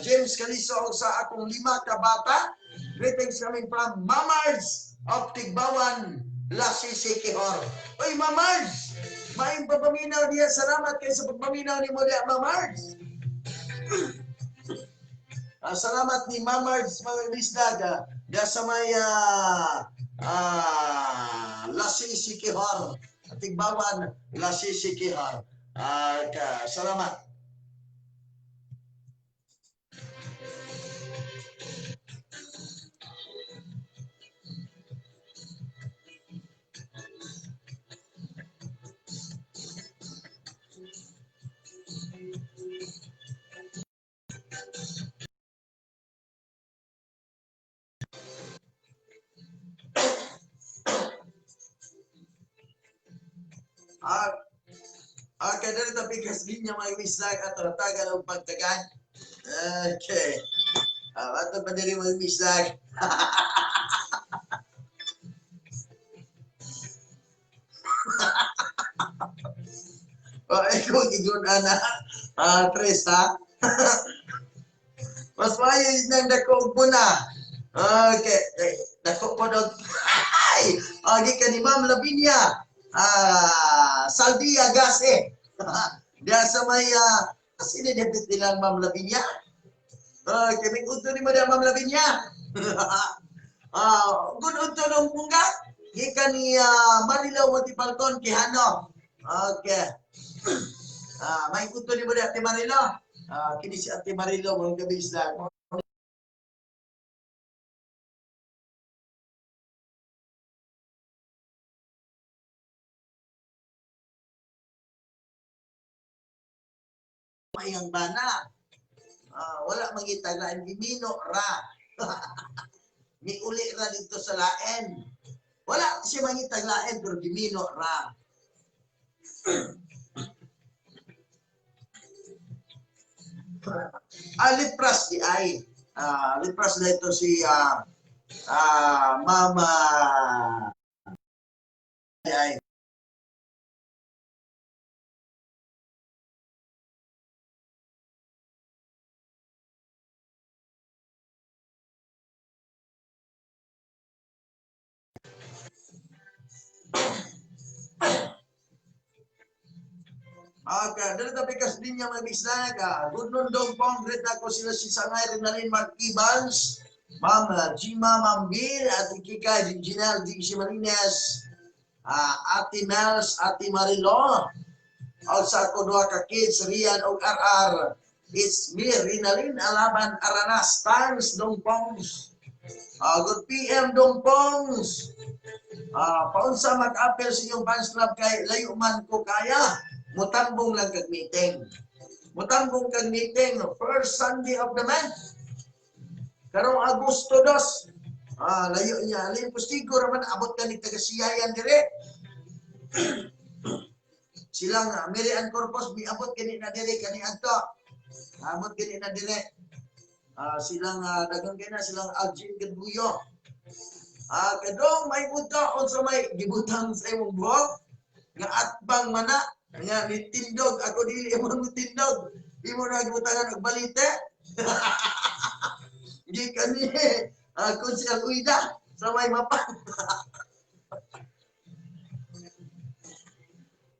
James Caliso og sa akong lima ka bata. Greetings coming from Mamars of Tigbawan, Lasisikihor. Oy, Mamars! Maayong pagpaminaw diya. Salamat kay sa pagpaminaw ni mo diya, Mamars. Salamat ni Mamars mga bisdag diya sa may Lasisikihor. Tigbawan, Lasisikihor. Salamat. Okay, dito pikas linya mga bisdag at ratagan og pagtagan. Okay. Ato pa diri mga bisdag. Oh, ikaw gigun ana. Tres ha. Mas maayo nang dako og buna. Okay, eh, dako po dog. Ay, gikan ni Ma'am Lavinia. Saldia Gase. Diya sa may sino debit nilang Ma'am Lavinia? Okay, may unto ni mo diya, Ma'am Lavinia. Good unto nung pungga. Gikan ni Marilaw Montipalcon Quijano. Okay. May unto ni mo diya, Ate Marilo. Kini si Ate Marilo mga kabislag. iyang bana. Wala mangita lain, gimino ra. Miuli ra dito sa lain. Wala siya mangita lain pero gimino ra. Lipras di ay. Lipras na ito si Mama di ay. Okay, dito tayo pikas din niya mga bisdag. Good noon dong pong, great ako sila si Sangay Rinalyn Mark Evans, Ma'am Gima, Ma'am Bill, Ate Kika, Ginel, Dixie Marines, Ate Mels, Ate Marilo, og sa ako duha ka kids, Rian og RR. It's me, Rinalyn Alaban Aranas. Thanks, Dong Pongs. Good PM, Dong Pongs. Paunsa mag-apel sa inyong fans club kay layo man ko kaya. Mutambong lang kag meeting. Mutambong kag meeting first Sunday of the month. Karong Agosto 2. Layo niya. Alin postigo raman abot ka ni taga Siyayan dire. Silang Mary Ann Corpus miabot kini na dire kani adto. Abot kini na dire. Silang daghang kay na silang Algin Gadbuyo. Kadong may buta unsa may gibutang sa imong buhok nga atbang mana nga nitindog ako dili mo nitindog imo na gibutangan og balite. Gikan ni Konsehal Uida sa may mapa.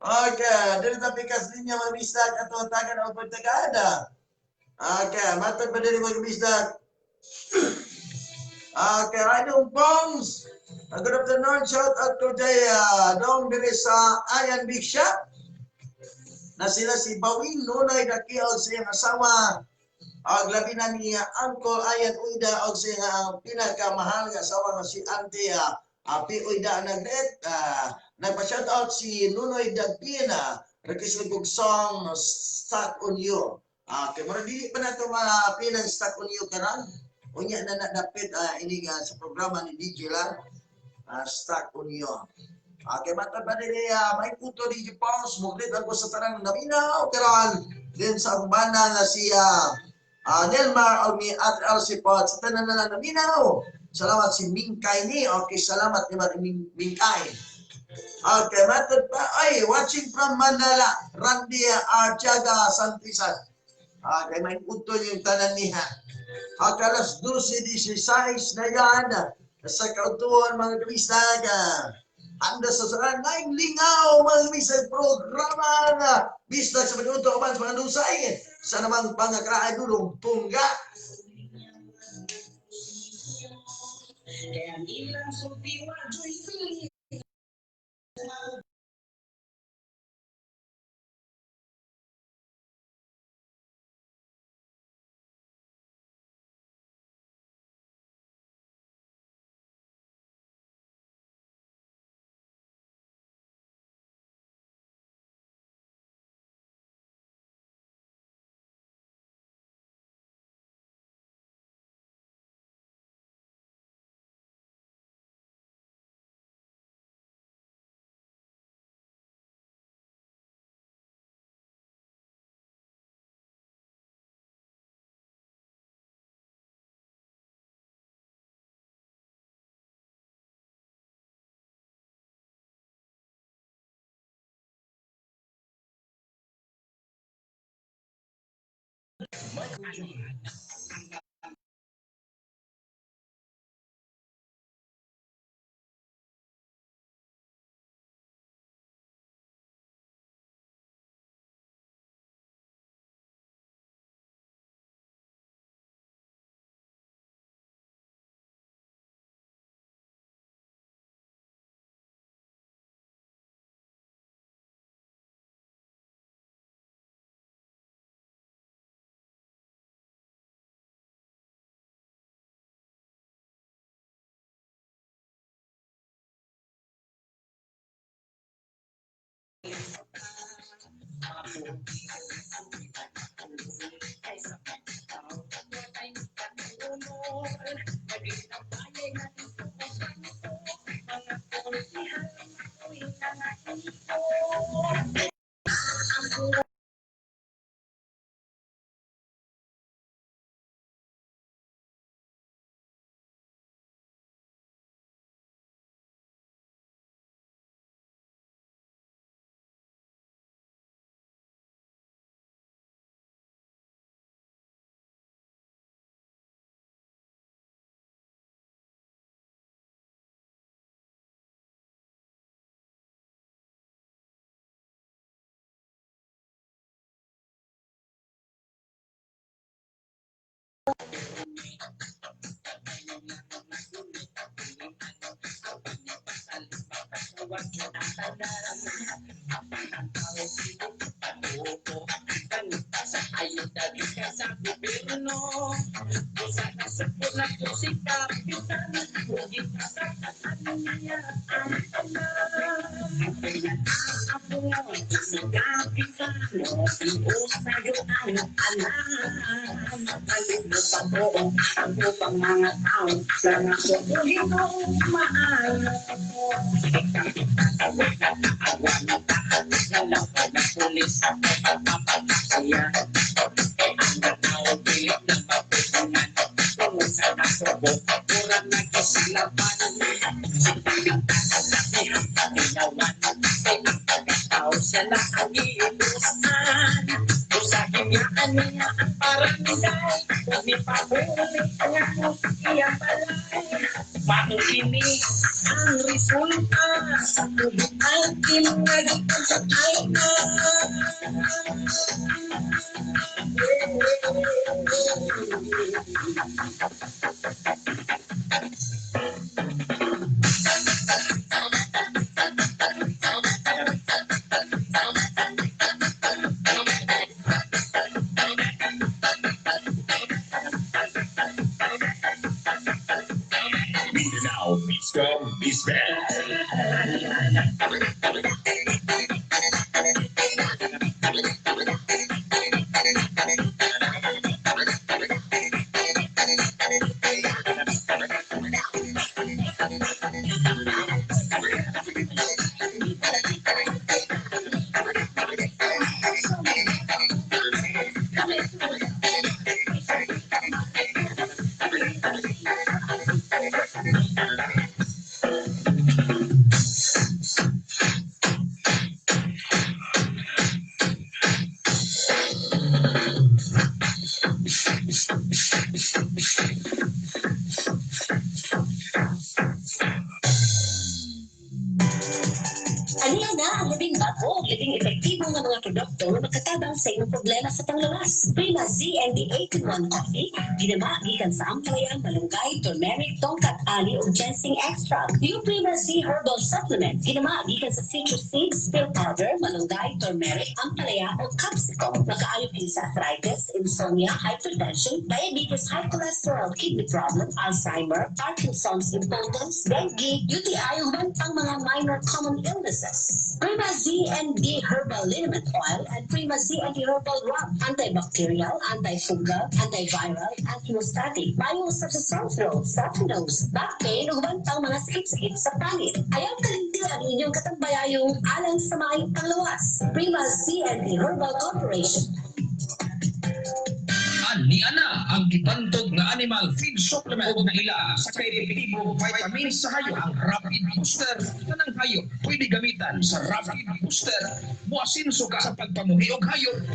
Okay, dili ta pikas linya mga bisdak ato tagan og pagtagada. Okay, matod pa dili mga bisdak. Okay, Anong Pongs. Good afternoon, shout out to Jay dong diri sa Ayan Big Shop. Na sila si Bawin Nunay Dakiol sa iyang asawa. Og labi na niya Uncle Ayan Uida og sa iyang pinakamahal nga asawa nga si Auntie Api Uida Nagret. Nagpa-shout out si Nunoy Dagpina. Request lang kog song Stuck on You. Okay, mura dili pa nato mapilang Stuck on You karon. Unya na nadapit ini sa programa ni DJ lang. Stuck on You. Okay, matod ba dili may puto DJ Pongs, muglit ako sa tanang naminaw karon din sa akong bana nga si Nelmar og ni Ate Elsie Pot sa tanan na naminaw. Salamat si Mingkay ni. Okay, salamat ni Mingkay. Okay, matod pa ay watching from Manila, Randy Artiaga Santisan. Okay, may puto yung tanan niya. Okay, alas 12:16 na yan sa kautuan mga kabisag. Handa sa sarang ngayon lingaw mga kabisag programa na bisag sa pag-uto uban sa mga dusay sa namang pangakraay dulong tungga. Kaya ang ilang sultiwa, joy feeling. Michael John. Mindanao Biscom Bisband. Aniya na ang labing bago ug labing epektibo nga mga produkto nga makatabang sa imong problema sa panglawas. Prima ZND 8-in-1 Coffee, ginama gikan sa ampalaya, malunggay, turmeric, tongkat ali ug ginseng extract. New Prima Z Herbal Supplement, ginama gikan sa citrus seeds, pill powder, malunggay, turmeric, ampalaya ug capsicum. Makaayo kini sa arthritis, insomnia, hypertension, diabetes, high cholesterol, kidney problem, Alzheimer, Parkinson's, impotence, dengue, UTI ug uban pang mga minor common illnesses. Prima Z and D Herbal Liniment Oil and Prima Z and D Herbal Rub, antibacterial, antifungal, antiviral, antihemostatic, maayo usab sa sore throat, stuffy nose, back pain ug uban pang mga sakit-sakit sa pangit. Ayaw kalimti ang inyong katambayayong alang sa maayong panglawas. Prima Z and D Herbal Corporation. Ani ana ang gibantog nga animal feed supplement ug naila sa kay epektibong vitamins sa hayop, ang Rapid Booster. Tanang hayop pwede gamitan sa Rapid Booster. Muasinso ka sa pagpamuhi og hayop.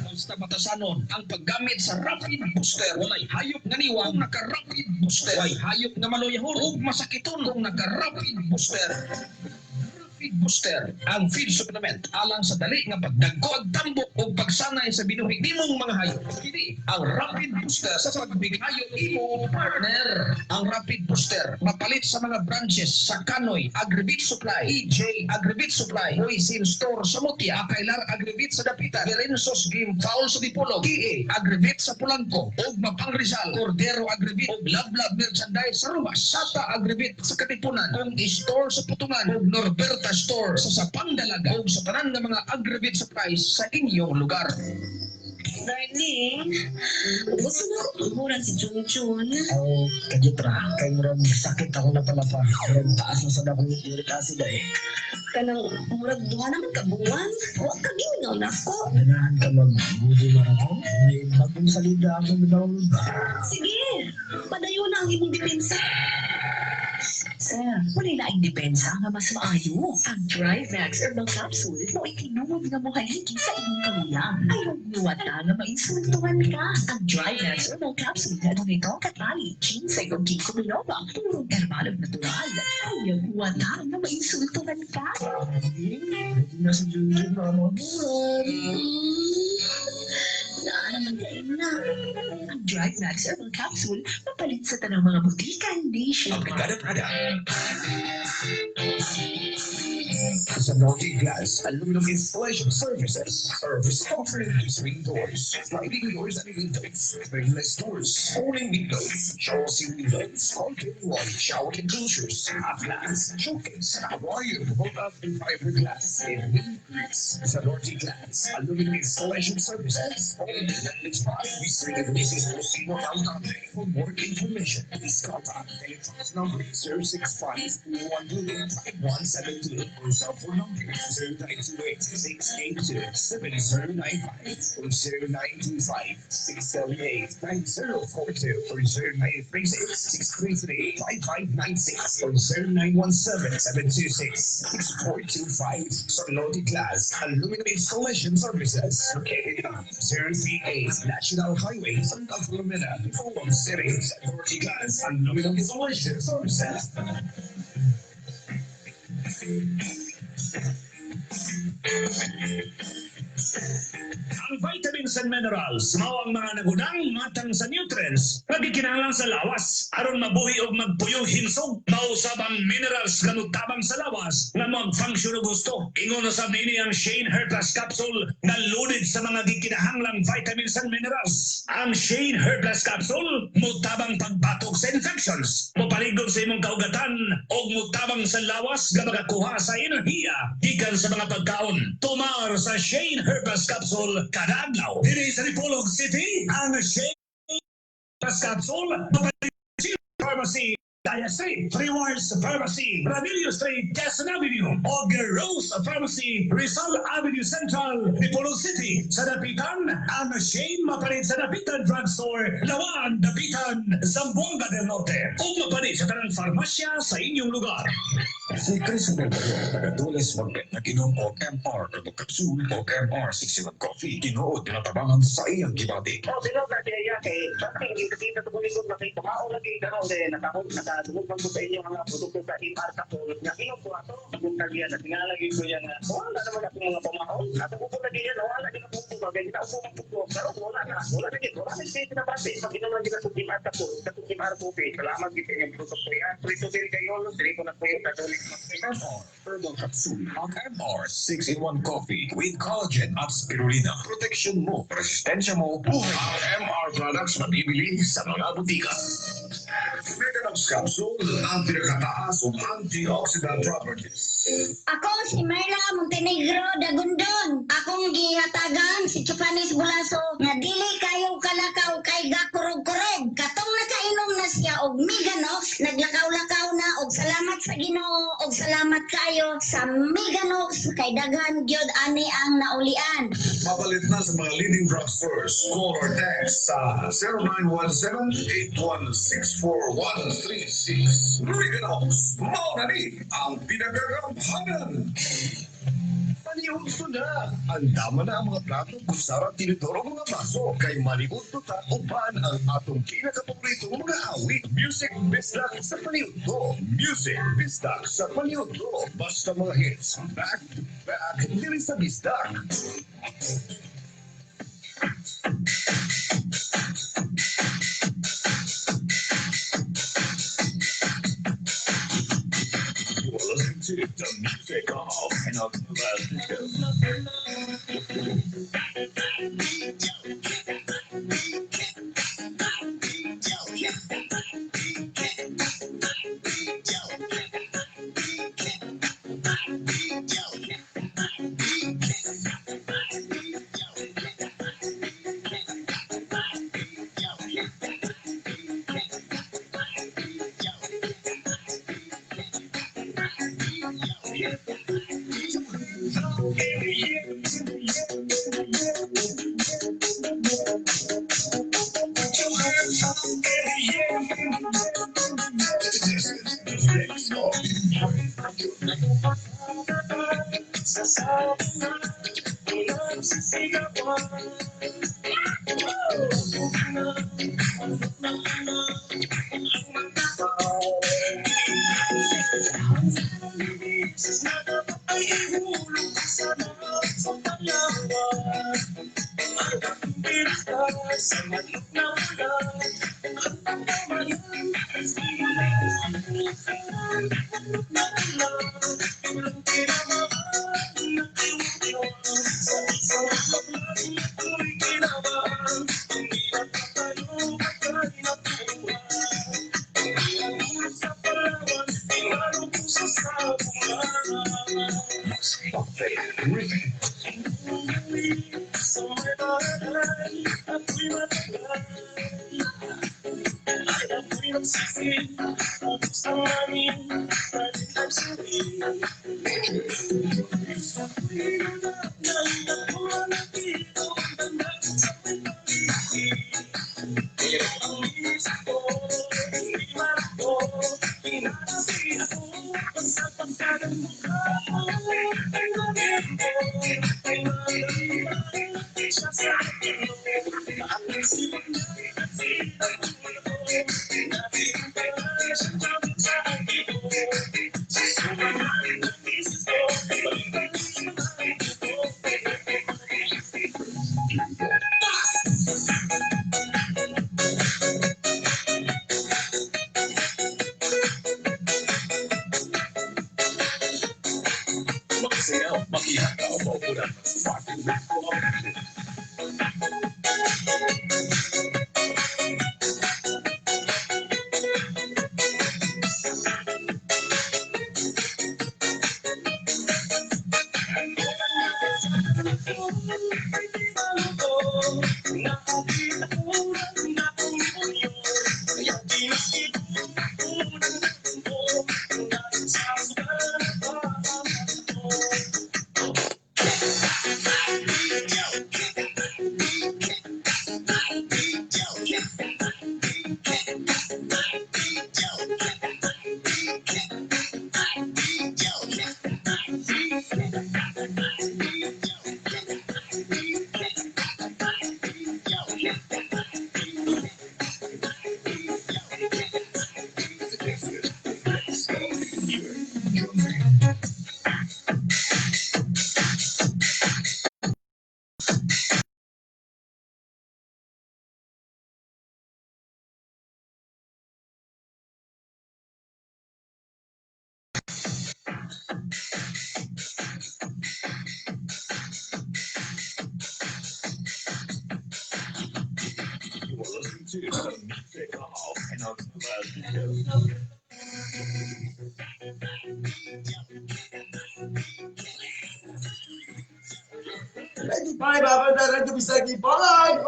Basta batasanon ang paggamit sa Rapid Booster. Walay hayop nga niwang kung naka-Rapid Booster. Walay hayop nga maluyahon ug masakiton kung naka-Rapid Booster. Rapid Booster, ang feed supplement alang sa dali nga pagdagko ag tambok ug pagsanay sa binuhi nimong mga hayop. Kini ang Rapid Booster sa pagbighayo imo partner. Ang Rapid Booster mapalit sa mga branches sa Kanoy Agribit Supply, EJ Agribit Supply, Hoisin Store sa Mutia, Akailar Agribit sa Dapitan, Lorenzo's Game Foul sa Dipolog, TA Agribit sa Polanco, ug Mapang Rizal, Cordero Agribit ug Lablab Merchandise sa Rumas, Sata Agribit sa Katipunan, Kung Store sa Putungan, ug Norberta Store sa Sapang Dalaga, ug sa tanan nga mga Agribit supplies sa inyong lugar. Darling, gusto na ko tuguran si Junjun. Ako, kadyot ra. Kay murag sakit ako na pala pa. Murag taas na sa akong uric acid eh. Kanang murag duha naman ka buwan. Wa ka gimingaw na ako. Ganahan ka mag-movie marathon? May bagong salida akong download ba? Sige, padayon na ang imong depensa. Sir, wala laing depensa nga mas maayo. Ang Dryvax Herbal Capsule mo tinuod nga mohaligi sa imong kaluya. Ayaw luwata nga mainsultuhan ka. Ang Dryvax Herbal Capsule na adunay tongkat bali, ginseng ug ginkgo biloba, purong herbal ug natural. Ayaw luwata nga mainsultuhan ka. Ready na si Junjun para maburan. Naa naman kayo na. Ang Dryvax Herbal Capsule mapalit sa tanang mga botika nationwide. Brigada Prada. Zanorte Glass Aluminum Installation Services. Service offering swing doors, sliding doors and windows, frameless doors, awning windows, chassis windows, concrete wall, shower enclosures, half glass, showcase, aquarium, hold up and fiberglass, and windows. Zanorte Glass Aluminum Installation Services. Owned and by Mr. and Mrs. Rosino Aldante. For more information, please contact telephone number 065 172 or cell phone number 0928 682 7095 or 0925 678 9042 or 0936 633 5596 or 0917 726 6425. Zanorte Glass Aluminum Installation Services, located on 038 National Highway, Santa Filomena, Dipolog City. Zanorte Glass Aluminum Installation Services. Ang vitamins and minerals mao ang mga nagunang matang sa nutrients nga gikinahanglan sa lawas aron mabuhi og magpuyong hinsog. Mao usab ang minerals nga motabang sa lawas nga mag-function og gusto. Ingon usab niini ang Shane Hair Plus Capsule nga loaded sa mga gikinahanglang vitamins and minerals. Ang Shane Hair Plus Capsule motabang pagbatok sa infections, mopaligog sa imong kaugatan og motabang sa lawas nga makakuha sa enerhiya gikan sa mga pagkaon. Tumar sa Shane Hair Plus Capsule kada adlaw. Diri sa Dipolog City, ang Shane Plus Capsule mapalit Pharmacy, Daya Street, Rewards Pharmacy, Ramilio Street, Quezon Avenue, og Rose Pharmacy, Rizal Avenue Central, Dipolog City. Sa Dapitan, ang Shane mapalit sa Dapitan Drugstore, Lawaan, Dapitan, Zamboanga del Norte. O mapalit sa tanang farmasya sa inyong lugar. Si Christopher Bayo, taga Dules, Magpet, nag-inom og MR Herbal Capsule o MR 61 Coffee. Tinuod na natabangan sa iyang gibati. Oh, sino na siya kay something kita ko likod na kay tumao lagi karon de nakahod nakadungog man ko sa inyo mga produkto sa MR Capsule nga inom ko ato buntag yan at tingala gyud ko yan nga wala naman akong mga pamaon ato ko lagi yan wala gyud ako ko bagay kita upo man ko pero wala na wala na gyud wala na siya pinabati pag inom lang gyud sa MR Capsule sa MR Coffee. Salamat gyud sa inyong produkto ya. Free to kayo dili ko na kuyo sa Dules. MR Herbal Capsule at MR 6-in-1 Coffee with collagen at spirulina. Protection mo, resistensya mo, buhay. Ang MR products mabibili sa mga butika. Meganox Capsule, ang pinakataas og antioxidant properties. Ako si Myla Montenegro Dagundon. Akong gihatagan si Chupanis Bulaso nga dili kayo kalakaw kay gakurog-kurog. Katong nakainom na siya og Meganox, naglakaw-lakaw na og salamat sa Ginoo og salamat kayo sa Meganox kay daghan gyud ani ang naulian. Mapalit na sa mga leading drugstores. Call or text sa 0917-8164136. Meganox, mao na ni ang pinagkagampanan. Paniudto na! Andama na ang mga plato, kutsara, tinidor o mga baso. Kay maniudto ta uban ang atong pinakapaboritong mga awit. Music Bisdak sa Paniudto. Music Bisdak sa Paniudto. Basta mga hits. Back to back. Diri sa Bisdak. You're listening to the music of Enoch Valdez.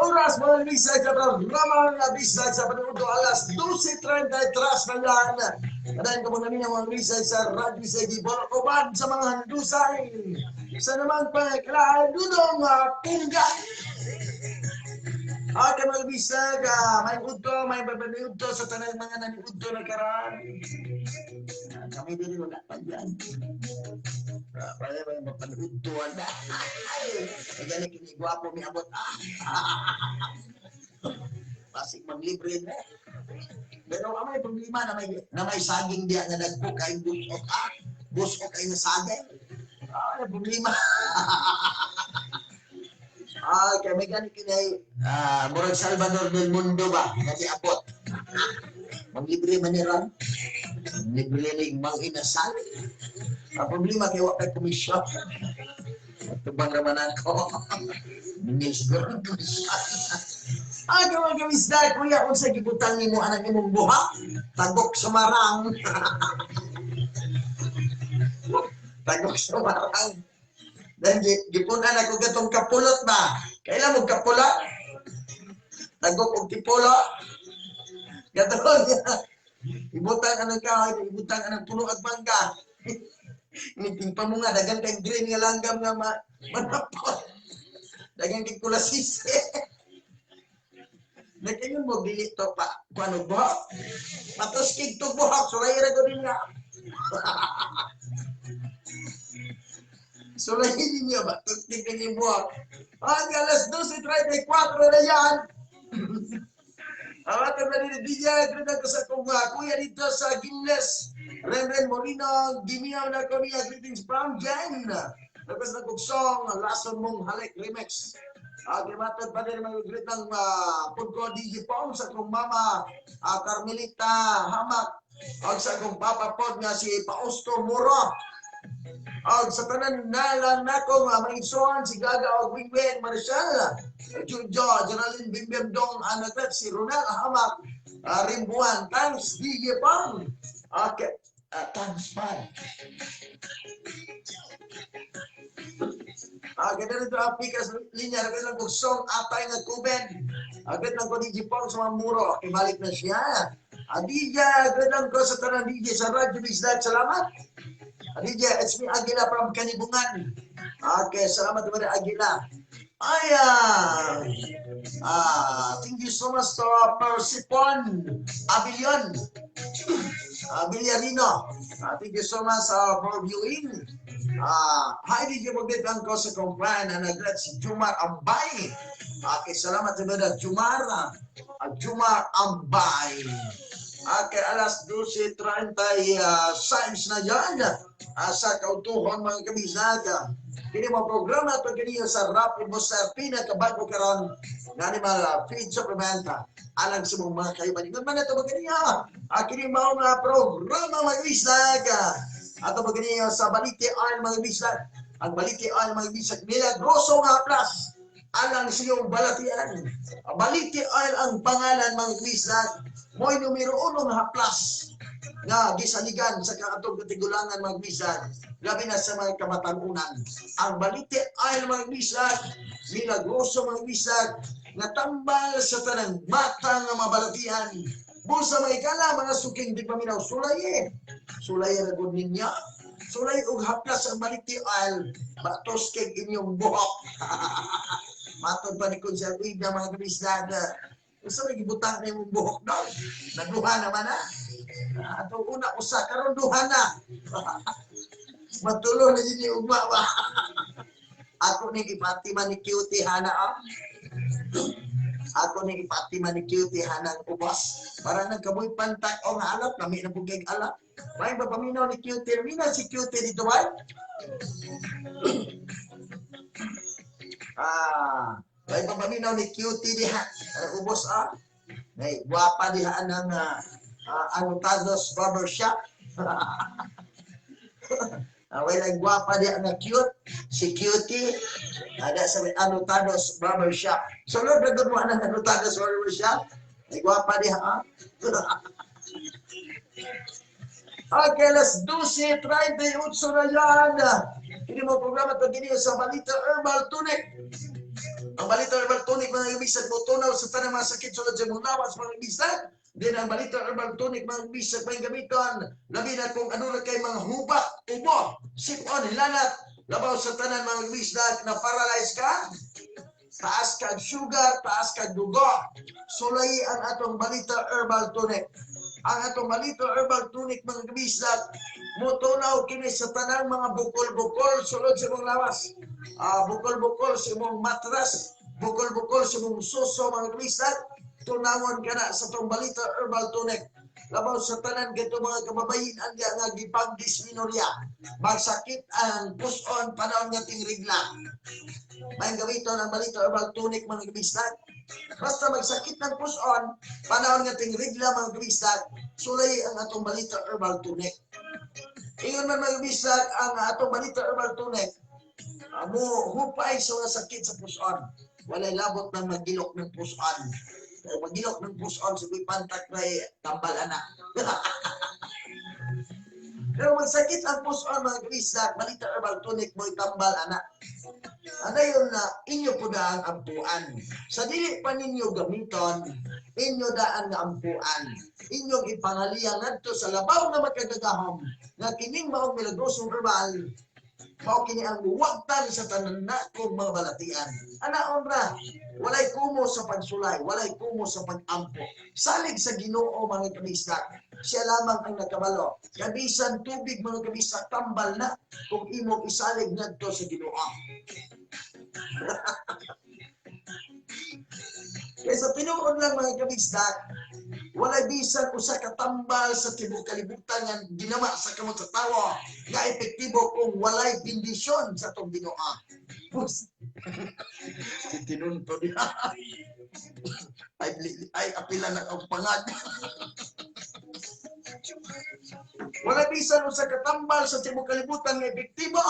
Oras mga bisag sa programa nga bisag sa panundo alas 12:33 na yan. Kadayon ko mga mga bisag sa Radyo Segi Borokoban sa mga handusay. Sa naman pangkalaan dudong pungga. Okay mga bisag, may udto, may babaniudto sa tanang mga naniudto na karaan. Kami dili wala pa yan. Pwede ba yung mapanudtuan na? Ay, gani kini gwapo mi abot. Pasig maglibre na. Pero ang may problema na may saging diya na nagpo kay busok. Busok kay na saging. Ano problema? Kay may gani kini murag Salvador del Mundo ba? Kasi abot. Maglibre man ni Ram. Libre ni mang inasal. Ang problema kay wa kay komisyon. Tubang naman ako. Siguro ang komisyon. Ay, mga kamisda, kuya, kung sa gibutang nimo anang imong buha, tagok sumarang. Tagok sumarang. Then, gipunan ako gatong kapulot ba? Kailan mo kapulot? Tagok og tipulot? Gatong. Ibutang anong kahoy, ibutang anong puno at mangga. Ning pa mo nga dagan kay green nga langgam nga manapot. Dagan kay kulasisi. Nagkayon mo dili to pa kuano buhok. Matuskig to buhok sulay ra gud niya. Sulay ninyo ba tuskig ni buhok. Ang alas 12:34 na yan. Ang ating nalilibigyan, greet ko sa kong kuya dito sa Ginles. Renren Morino, Gimiyaw na kami, greetings from Jen. Tapos na kong song, Lason Mong Halik Remix. Gimatod pa din mga greet ng Pugko DJ Pong sa kong mama, Carmelita Hamak. At sa kong papa pod nga si Pausto Muro. Og sa tanan nalang nako nga maigsoon si Gaga og Wingwen Marcial, Junjo, Geraldine Bimbem Dong, Anagret, si Ronel Hamak, Rimbuan. Thanks, DJ Pong. Okay. Thanks, man. Ganda nito ang pikas linya. Agad lang kong song atay nga kuben. Agad lang ko DJ Pong sa mga muro. Ibalik na siya. DJ, agad lang ko sa tanan DJ sa Radyo Bisdak. Salamat. DJ, it's me, Aguila from Kanibungan. Okay, salamat naman Aguila. Ay, thank you so much to Persipon Abilion Villarino. Thank you so much for viewing. Hi, DJ Bogdet lang ko sa Kompran. Nagret si Jumar Ambay. Okay, salamat naman Jumar. Jumar Ambay. Okay, alas 12:36 na yan. Sa kautuhon mga kabisag. Kini mo programa ito kini sa Rapid Booster pinakabago karon nga animal feed supplement alang sa mga kaibigan. Man ito magkaniya. Kini mao nga programa mga kabisag. Ato magkaniya sa Balite Oil mga kabisag. Ang Balite Oil mga kabisag milagroso nga plus alang sa iyong balatian. Balite Oil ang pangalan mga kabisag. Mo'y numero 1 nga haplas nga gisaligan sa kaatong katigulangan mga kabisag, labi na sa mga kamatanunan. Ang Balite Oil mga kabisag, milagroso mga kabisag, nga tambal sa tanang mata nga mabalatian. Bulsa mga ikala, mga suking di paminaw, sulay eh. Sulay ra gud ninyo. Sulay og haplas ang Balite Oil, batos kay inyong buhok. Matod pa ni Konsel Ida mga kabisag. Gusto na gibutang na yung buhok daw. Nagduha naman na. Ato una usa karon duha na. Matulo na yun yung ugma ba. Ako ni ipati man ni Cutie Hana. Ah. Ako ni ipati man ni Cutie Hana ang ubos. Para nagkamoy pantay o nga alap. Lami na bugay alap. May papaminaw ni Cutie. Mina si Cutie dito ba? May papaminaw ni Cutie diha. Ubos ah. May guwapa diha ng Anotados Barbershop. Way guwapa diha na cute. Si Cutie. Ada sa Anotados Barbershop. So, Lord, nagod mo ang Anotados Barbershop. May guwapa diha ah. Okay, let's 12:38 na yan. Kini mo programa ito kini sa Balita Herbal Tonic. Ang Balita Herbal Tonic mga ibisag mo tunaw sa tanang mga sakit sulod sa mong lawas mga ibisag. Din ang Balita Herbal Tonic mga ibisag may gamiton. Labi na kung ano na kay mga hubak, ubo, sipon, hilanat. Labaw sa tanan mga ibisag na paralyze ka. Taas kag sugar, taas kag dugo. Sulay ang atong Balita Herbal Tonic. Ang atong Balita Herbal Tonic mga kabisdak, motunaw kini sa tanang mga bukol-bukol sulod sa imong lawas. Bukol-bukol sa imong matras, bukol-bukol sa imong suso mga kabisdak, tunawon ka na sa atong Balita Herbal Tonic. Labaw sa tanan kito mga kababayin ang nga gipang-dysmenorrhea. Magsakit ang puson panahon nga tingrigla. May gamiton ang Balita Herbal Tonic mga kabisdak. Basta magsakit ng puson, panahon nga tingrigla mga kabisdak, sulay ang atong Balita Herbal Tonic. Ingon man mga kabisdak, ang atong Balita Herbal Tonic, mo hupay sa mga sakit sa puson. Walay labot ng magilok ng puson. Magilok ng puson sa pantak na tambal ana. Pero magsakit ang pusoan mga kabisdak, Balita Herbal Tonic mo'y tambal ana. Ana yun na inyo po daan ampuan. Sa dili pa ninyo gamiton, inyo daan nga ampuan. Inyong ipangalian ngadto sa labaw nga makagagahom nga kining maong milagrosong herbal, mao kini ang muwagtan sa tanan nakong mga balatian. Anaon ra, walay kumo sa pagsulay, walay kumo sa pagampo. Salig sa Ginoo mga kabisdak, siya lamang ang nakabalo. Kabisan tubig mga kabisdak, tambal na kung imong isalig ngadto sa Ginoo. Kaysa tinuod lang mga kabisdak, walay bisan usa ka tambal sa tibuok kalibutan nga ginama sa kamot sa tawo nga epektibo kung walay bendisyon sa atong Ginoo. Tinunto niya. Ay, apila na ang pangag. Walay bisan usa ka tambal sa tibuok kalibutan nga epektibo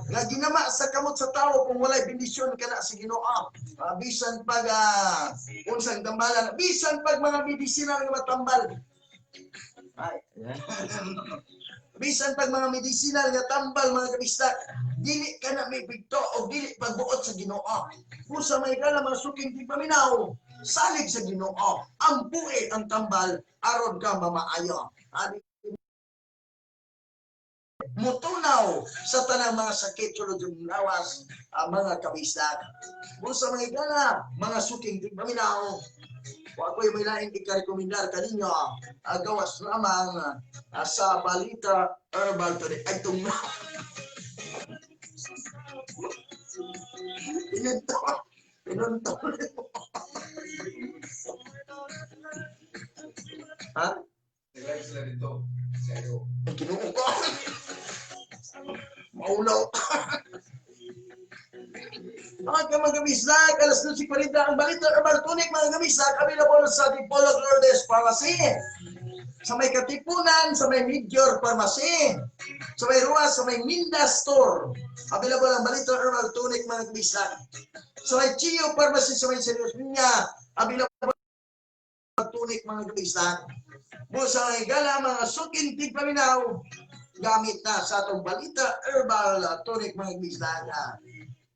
nga ginama sa kamot sa tawo kung walay bendisyon kana sa Ginoo. Bisan pag unsang tambalan, bisan pag mga medisina nga matambal. Ay. Bisan pag mga medisinal nga tambal mga kabisdak, dili ka na may bigto o dili pagbuot sa Ginoo. Kung sa may gala mga suking tigpaminaw, salig sa Ginoo, ampue ang tambal aron ka mamaayo. Ani mutunaw sa tanang mga sakit sulod yung lawas ang mga kabisdak. Kung sa mga gala, mga suking tigpaminaw, wa ko'y may laing ikarekomendar kaninyo, gawas lamang sa Balita Herbal Tonic. Ay, tungna. Pinunto. Pinunto. Ha? Nag-live sila dito. Sa'yo. Ang kinuo ko. Maulaw. Mga mga-kabisdak, alas 12:40 ang Balita Herbal Tonic mga kabisdak, available sa Dipolog Lourdes Pharmacy, sa may Katipunan, sa may Major Pharmacy, sa may Ruas, sa may Minda Store. Available ang Balita Herbal Tonic mga kabisdak. Sa may Chio Pharmacy, sa may Serious Minya, available tonic mga kabisdak. Sa may gala mga sukin tigpaminaw, gamit na sa atong Balita Herbal Tonic mga kabisdak.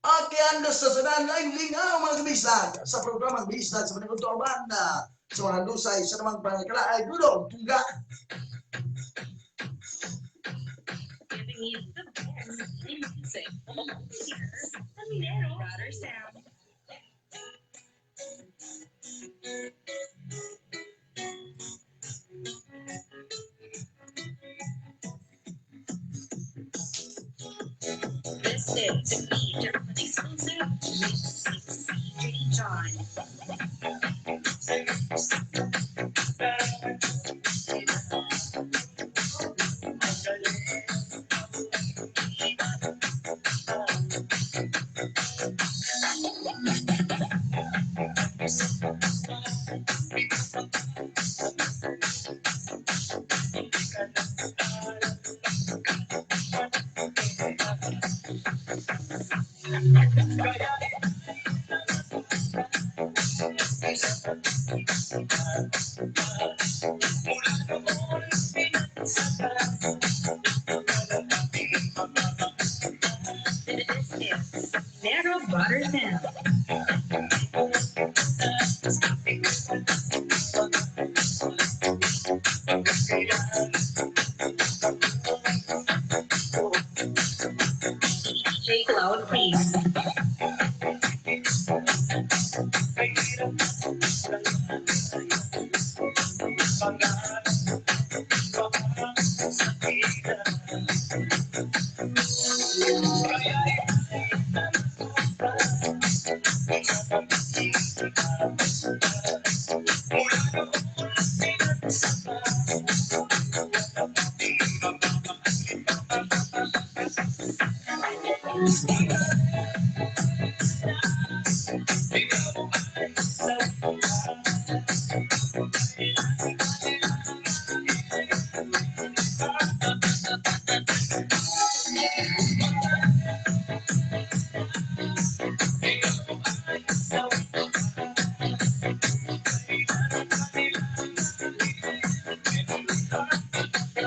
Okay, andos sa sudan ay lingaw mga kabisdak sa programang Bisdak sa Paniudto Banda sa mga dusay sa namang pangakala ay dulong tungga. Giving you the best in music. Here, Router Sound. This is the exclusive with CJ John. This is Narrow Butter Sound. DJ Cloud Peace.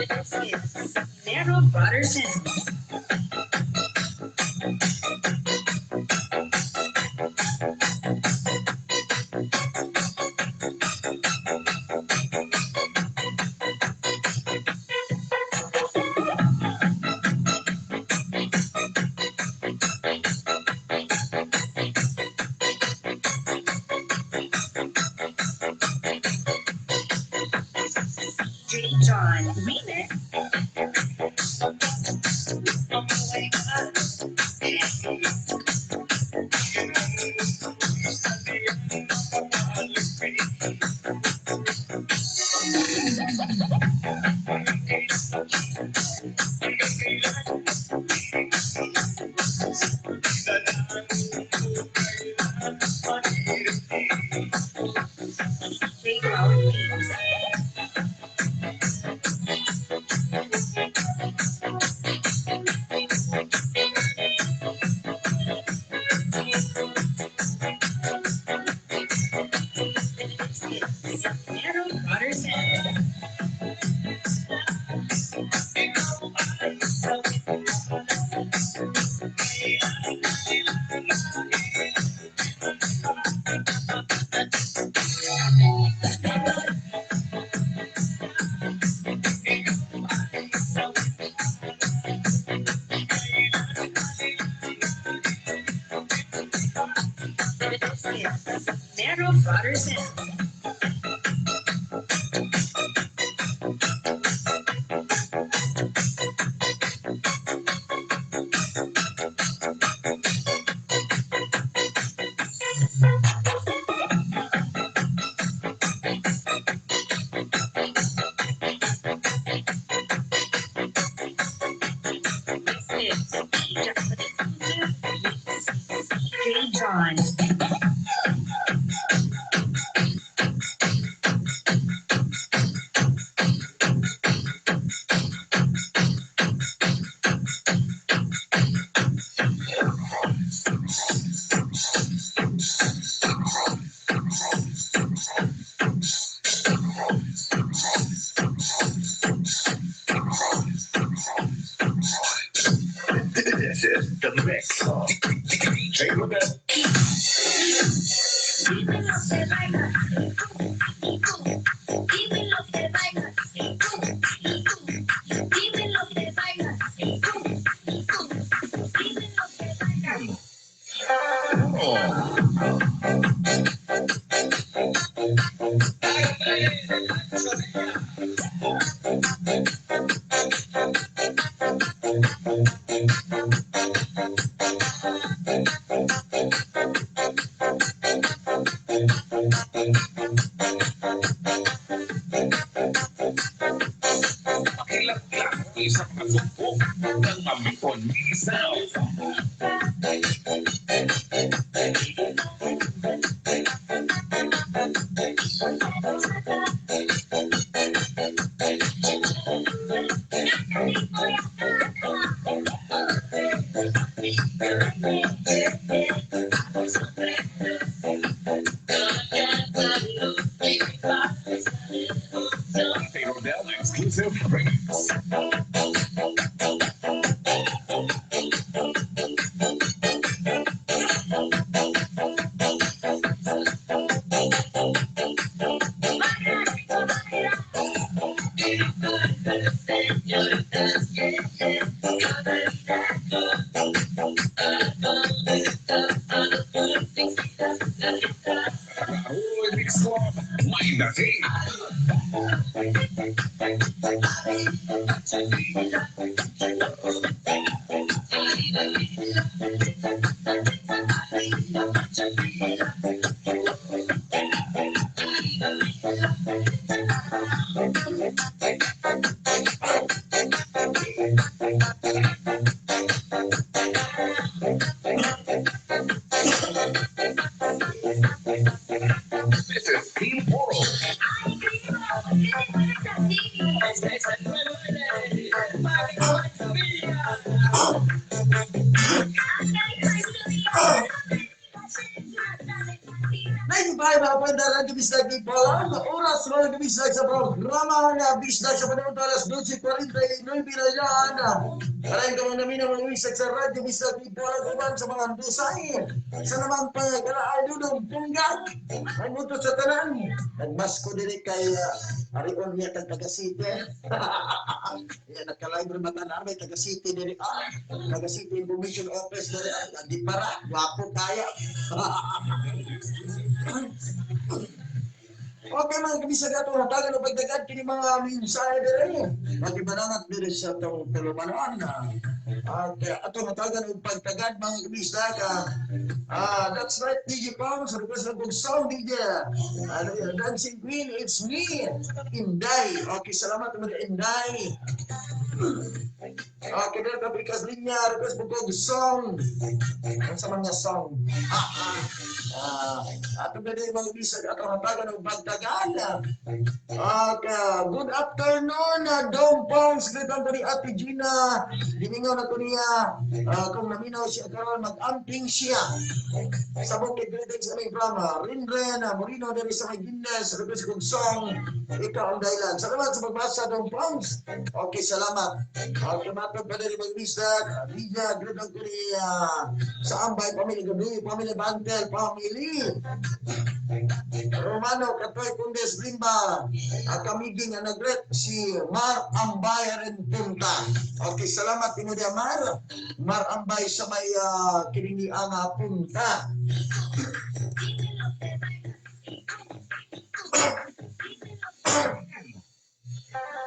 This is John Remix. J. Cloud Remix. Meron Patterson. Meron Patterson. This is J. John. This is the mix. DJ Rodel. Pakilap-lap sa mga sumpong ng Mamikon Sound. DJ Rodel exclusive remix. Raul Mix Club, Mind the Team. This is Team Poro. Ninety-five Radyo Bisdak Ipalan. Oras Radyo Bisdak sa programa na Bisdak sa Panood alas 12:49 na yan. Maraming kamang namin ang mga bisdak sa Radyo Bisdak Ipalan uban sa mga dusay. Sa naman pagkaraan dudong punggan. Ang muto sa tanan. Nagmasko diri kay Arion niya kag taga City. Yan nakalive rin mata na may taga City diri. Taga City Information Office diri. Di para gwapo kaya. Okay mga kabisag ato hatagan og pagdagad kini mga mensahe diri. Magibanangat diri sa atong tulumanon. At ato hatagan og pagtagad mga kabisag. That's right DJ Pong sa request ng song DJ. Dancing Queen, it's me, Inday. Okay, salamat mga Inday. Okay, dito kapikas linya request po kog song. Ang sa mga song. Ato ba din mga bisag ato hatagan og pagtagal. Okay, good afternoon, Dong Pong. Sekretary ko ni Ate Gina. Giningaw na ko niya. Kung naminaw siya karon mag-amping siya. Sa bukid greetings aming from Rinren, Morino diri sa may Guinness, request kog song. Ikaw ang dahilan. Salamat sa pagbasa, Dong Pong. Okay, salamat. Okay, matod pa diri mga bisag. Liga, greetings ko ni sa Ambay Family, Gabi, Family Bantel, Family Romano, Katoy Kundes, Limba, at kamiging ang nagret si Mar Ambay rin punta. Okay, salamat Pinudia Mar. Mar Ambay sa may kininiang punta.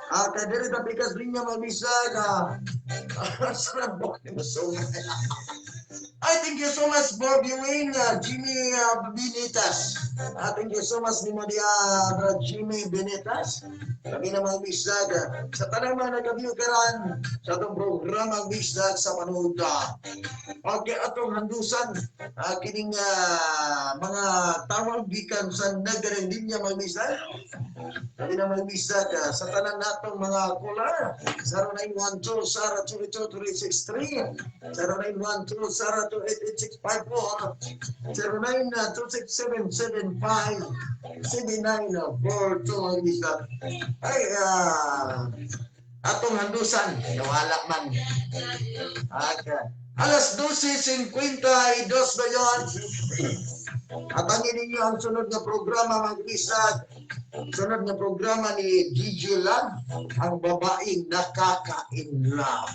Kaya diri tapikas linya mabisag. Sarap masungay. I thank you so much for viewing Jimmy Benitas. Thank you so much ni mo diya Jimmy Benitas. Kami na mga bisdag sa tanang mga nag-view karan sa atong programa Bisdag sa Panood. Okay, atong handusan kining mga tawag gikan sa nagaring linya mga bisdag. Kami na mga bisdag sa tanan natong mga caller 0912 Sara 22363 0912 Sara 288654 09267757 7942 ang bisdag. Ay, atong handusan, nawala man. Okay. Alas 12:52 na yun. Atangin ninyo ang sunod na programa mga bisag. Sunod na programa ni DJ Love, ang babaeng nakaka-in-love.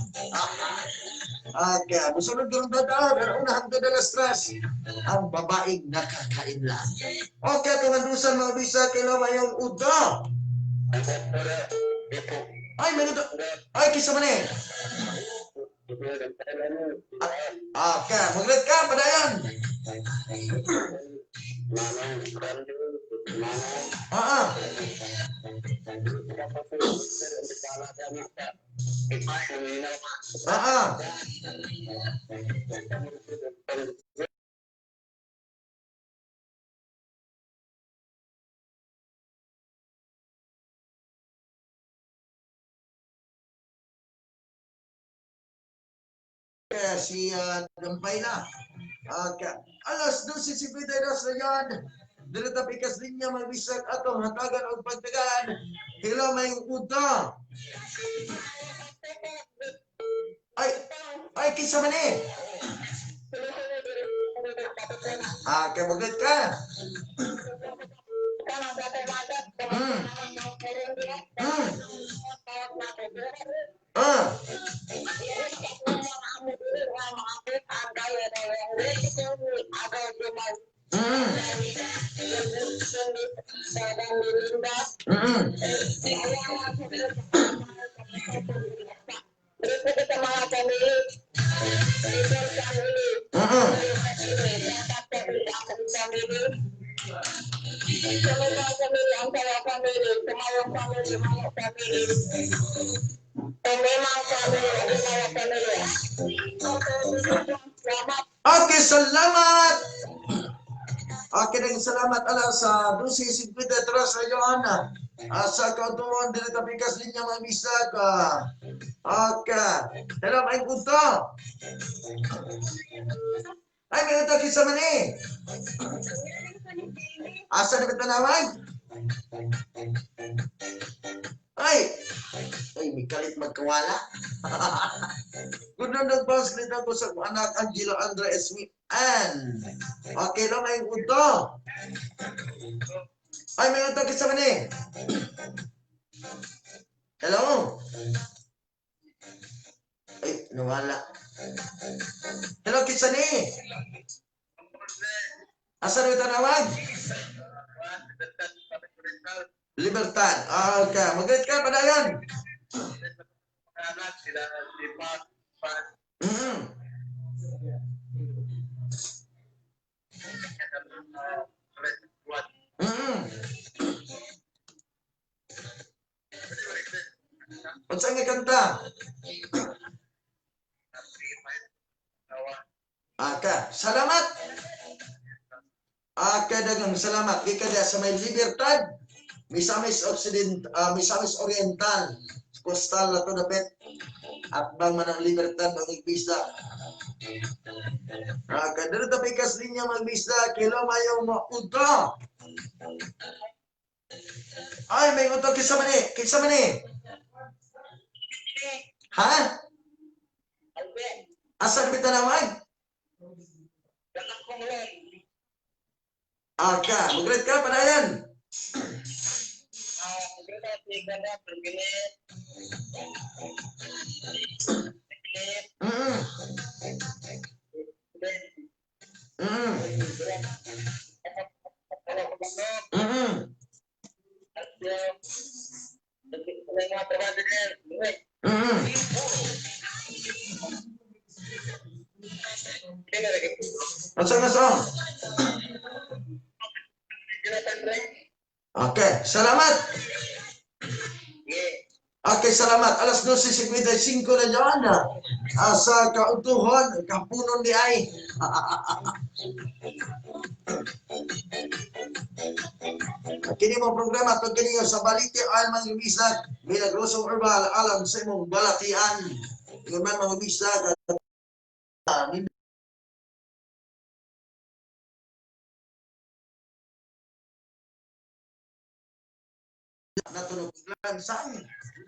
Okay, musunod yung dadaan, pero unahan ko alas 3, ang babaeng nakaka-in-love. Okay, itong handusan mga bisag, kailangan yung udo. Ay, may udo. Ay, kisa man eh. Okay, maglit ka, padayon. Si Dampay na. Okay. Alas 12:52 na yan. Dili tapikas linya magbisag atong hatagan og pagtagaan. Hello, may uta. Ay, ay kinsa man eh? Kay maglit ka. Okay, salamat. Okay, naging salamat ala sa 12:53 sa Joanna. Sa kautuan dili tapikas linya mga bisag. Okay. Hello, may punto. Ay, may ito kinsa man eh. Asa na tanawag? Ay! Ay, may kalit magkawala. Good night, advance. Lito ko sa anak Angelo Andres Mi Ann. Okay lang, may udto. Ay, may udto kisa man eh. Hello? Ay, nawala. Hello, kisa ni? Asa na tanawag? Libertad. Ah, okay. Mag-greet ka, padayon. Unsa nga kanta? Aka, salamat. Aka, daghang salamat. Gikan diha sa may Libertad, Misamis Occident, Misamis Oriental, Coastal na to dapit. At bang man ang Libertad ang igbisa. Aka, dito tapikas linya magbisa, kilo mayong maudto. Ay, may udto kinsa man ni? Kinsa man ni? Ha? Asa ka tanawag? Aka, mag-greet ka, padayon. Unsa nga song? Okay, salamat. Okay, salamat. Alas 12:55 na dyan. Sa kautuhon, kapunon di ay. Kini mo programa pag kini sa Balite ay mga bisag, Milagrosong Herbal alam sa imong balatian. Ingon man mga bisag, natunog sang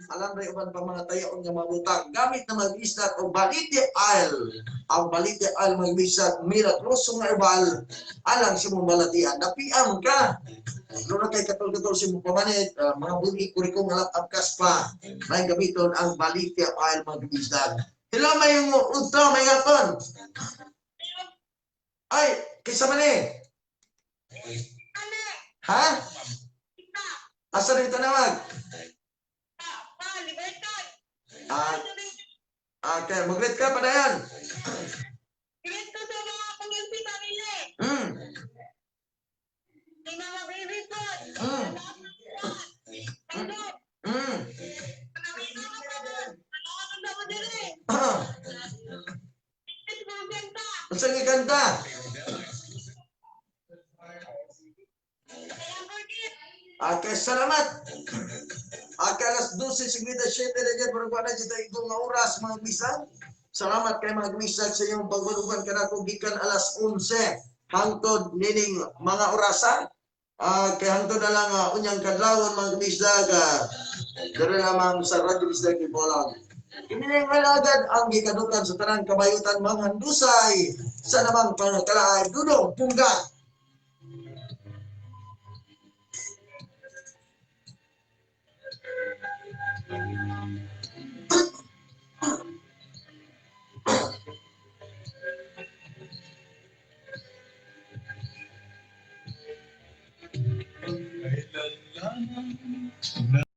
alam rin uban pa mga tayaon nga mabutang gamit na mag-isdat o Balite Isle. Ang Balite Isle mag-isdat Milagrosong Herbal alang sa imong balatian. Napiam ka. Doon na kay katol-katol sa imong pamanit, mga buni kurikong alap angkas pa. May gamiton ang Balite Isle mag-isdat. Hello, may udto, may hapon. Ay, kaysa man eh. Ha? Asa rin tanawag? Okay, mag-greet ka, padayon. Greet ko sa mga pangilsi pamilya. Kay Mama Baby po. Unsa nga kanta? Okay, salamat. Okay, alas 12:57 na dyan, parang na dyan tayo nga oras, mga bisag. Salamat kay mga bisag sa iyong pagulugan kanako gikan alas 11 hangtod nining mga orasa. Kay hangtod na lang unyang kadlawon mga bisag. Dere lamang sa Radyo Bisdak Ibolag. Kini ang alagad ang gikadukan sa tanang kabayutan mga handusay sa namang pangkalaay Dudong Pungga. Kailan lang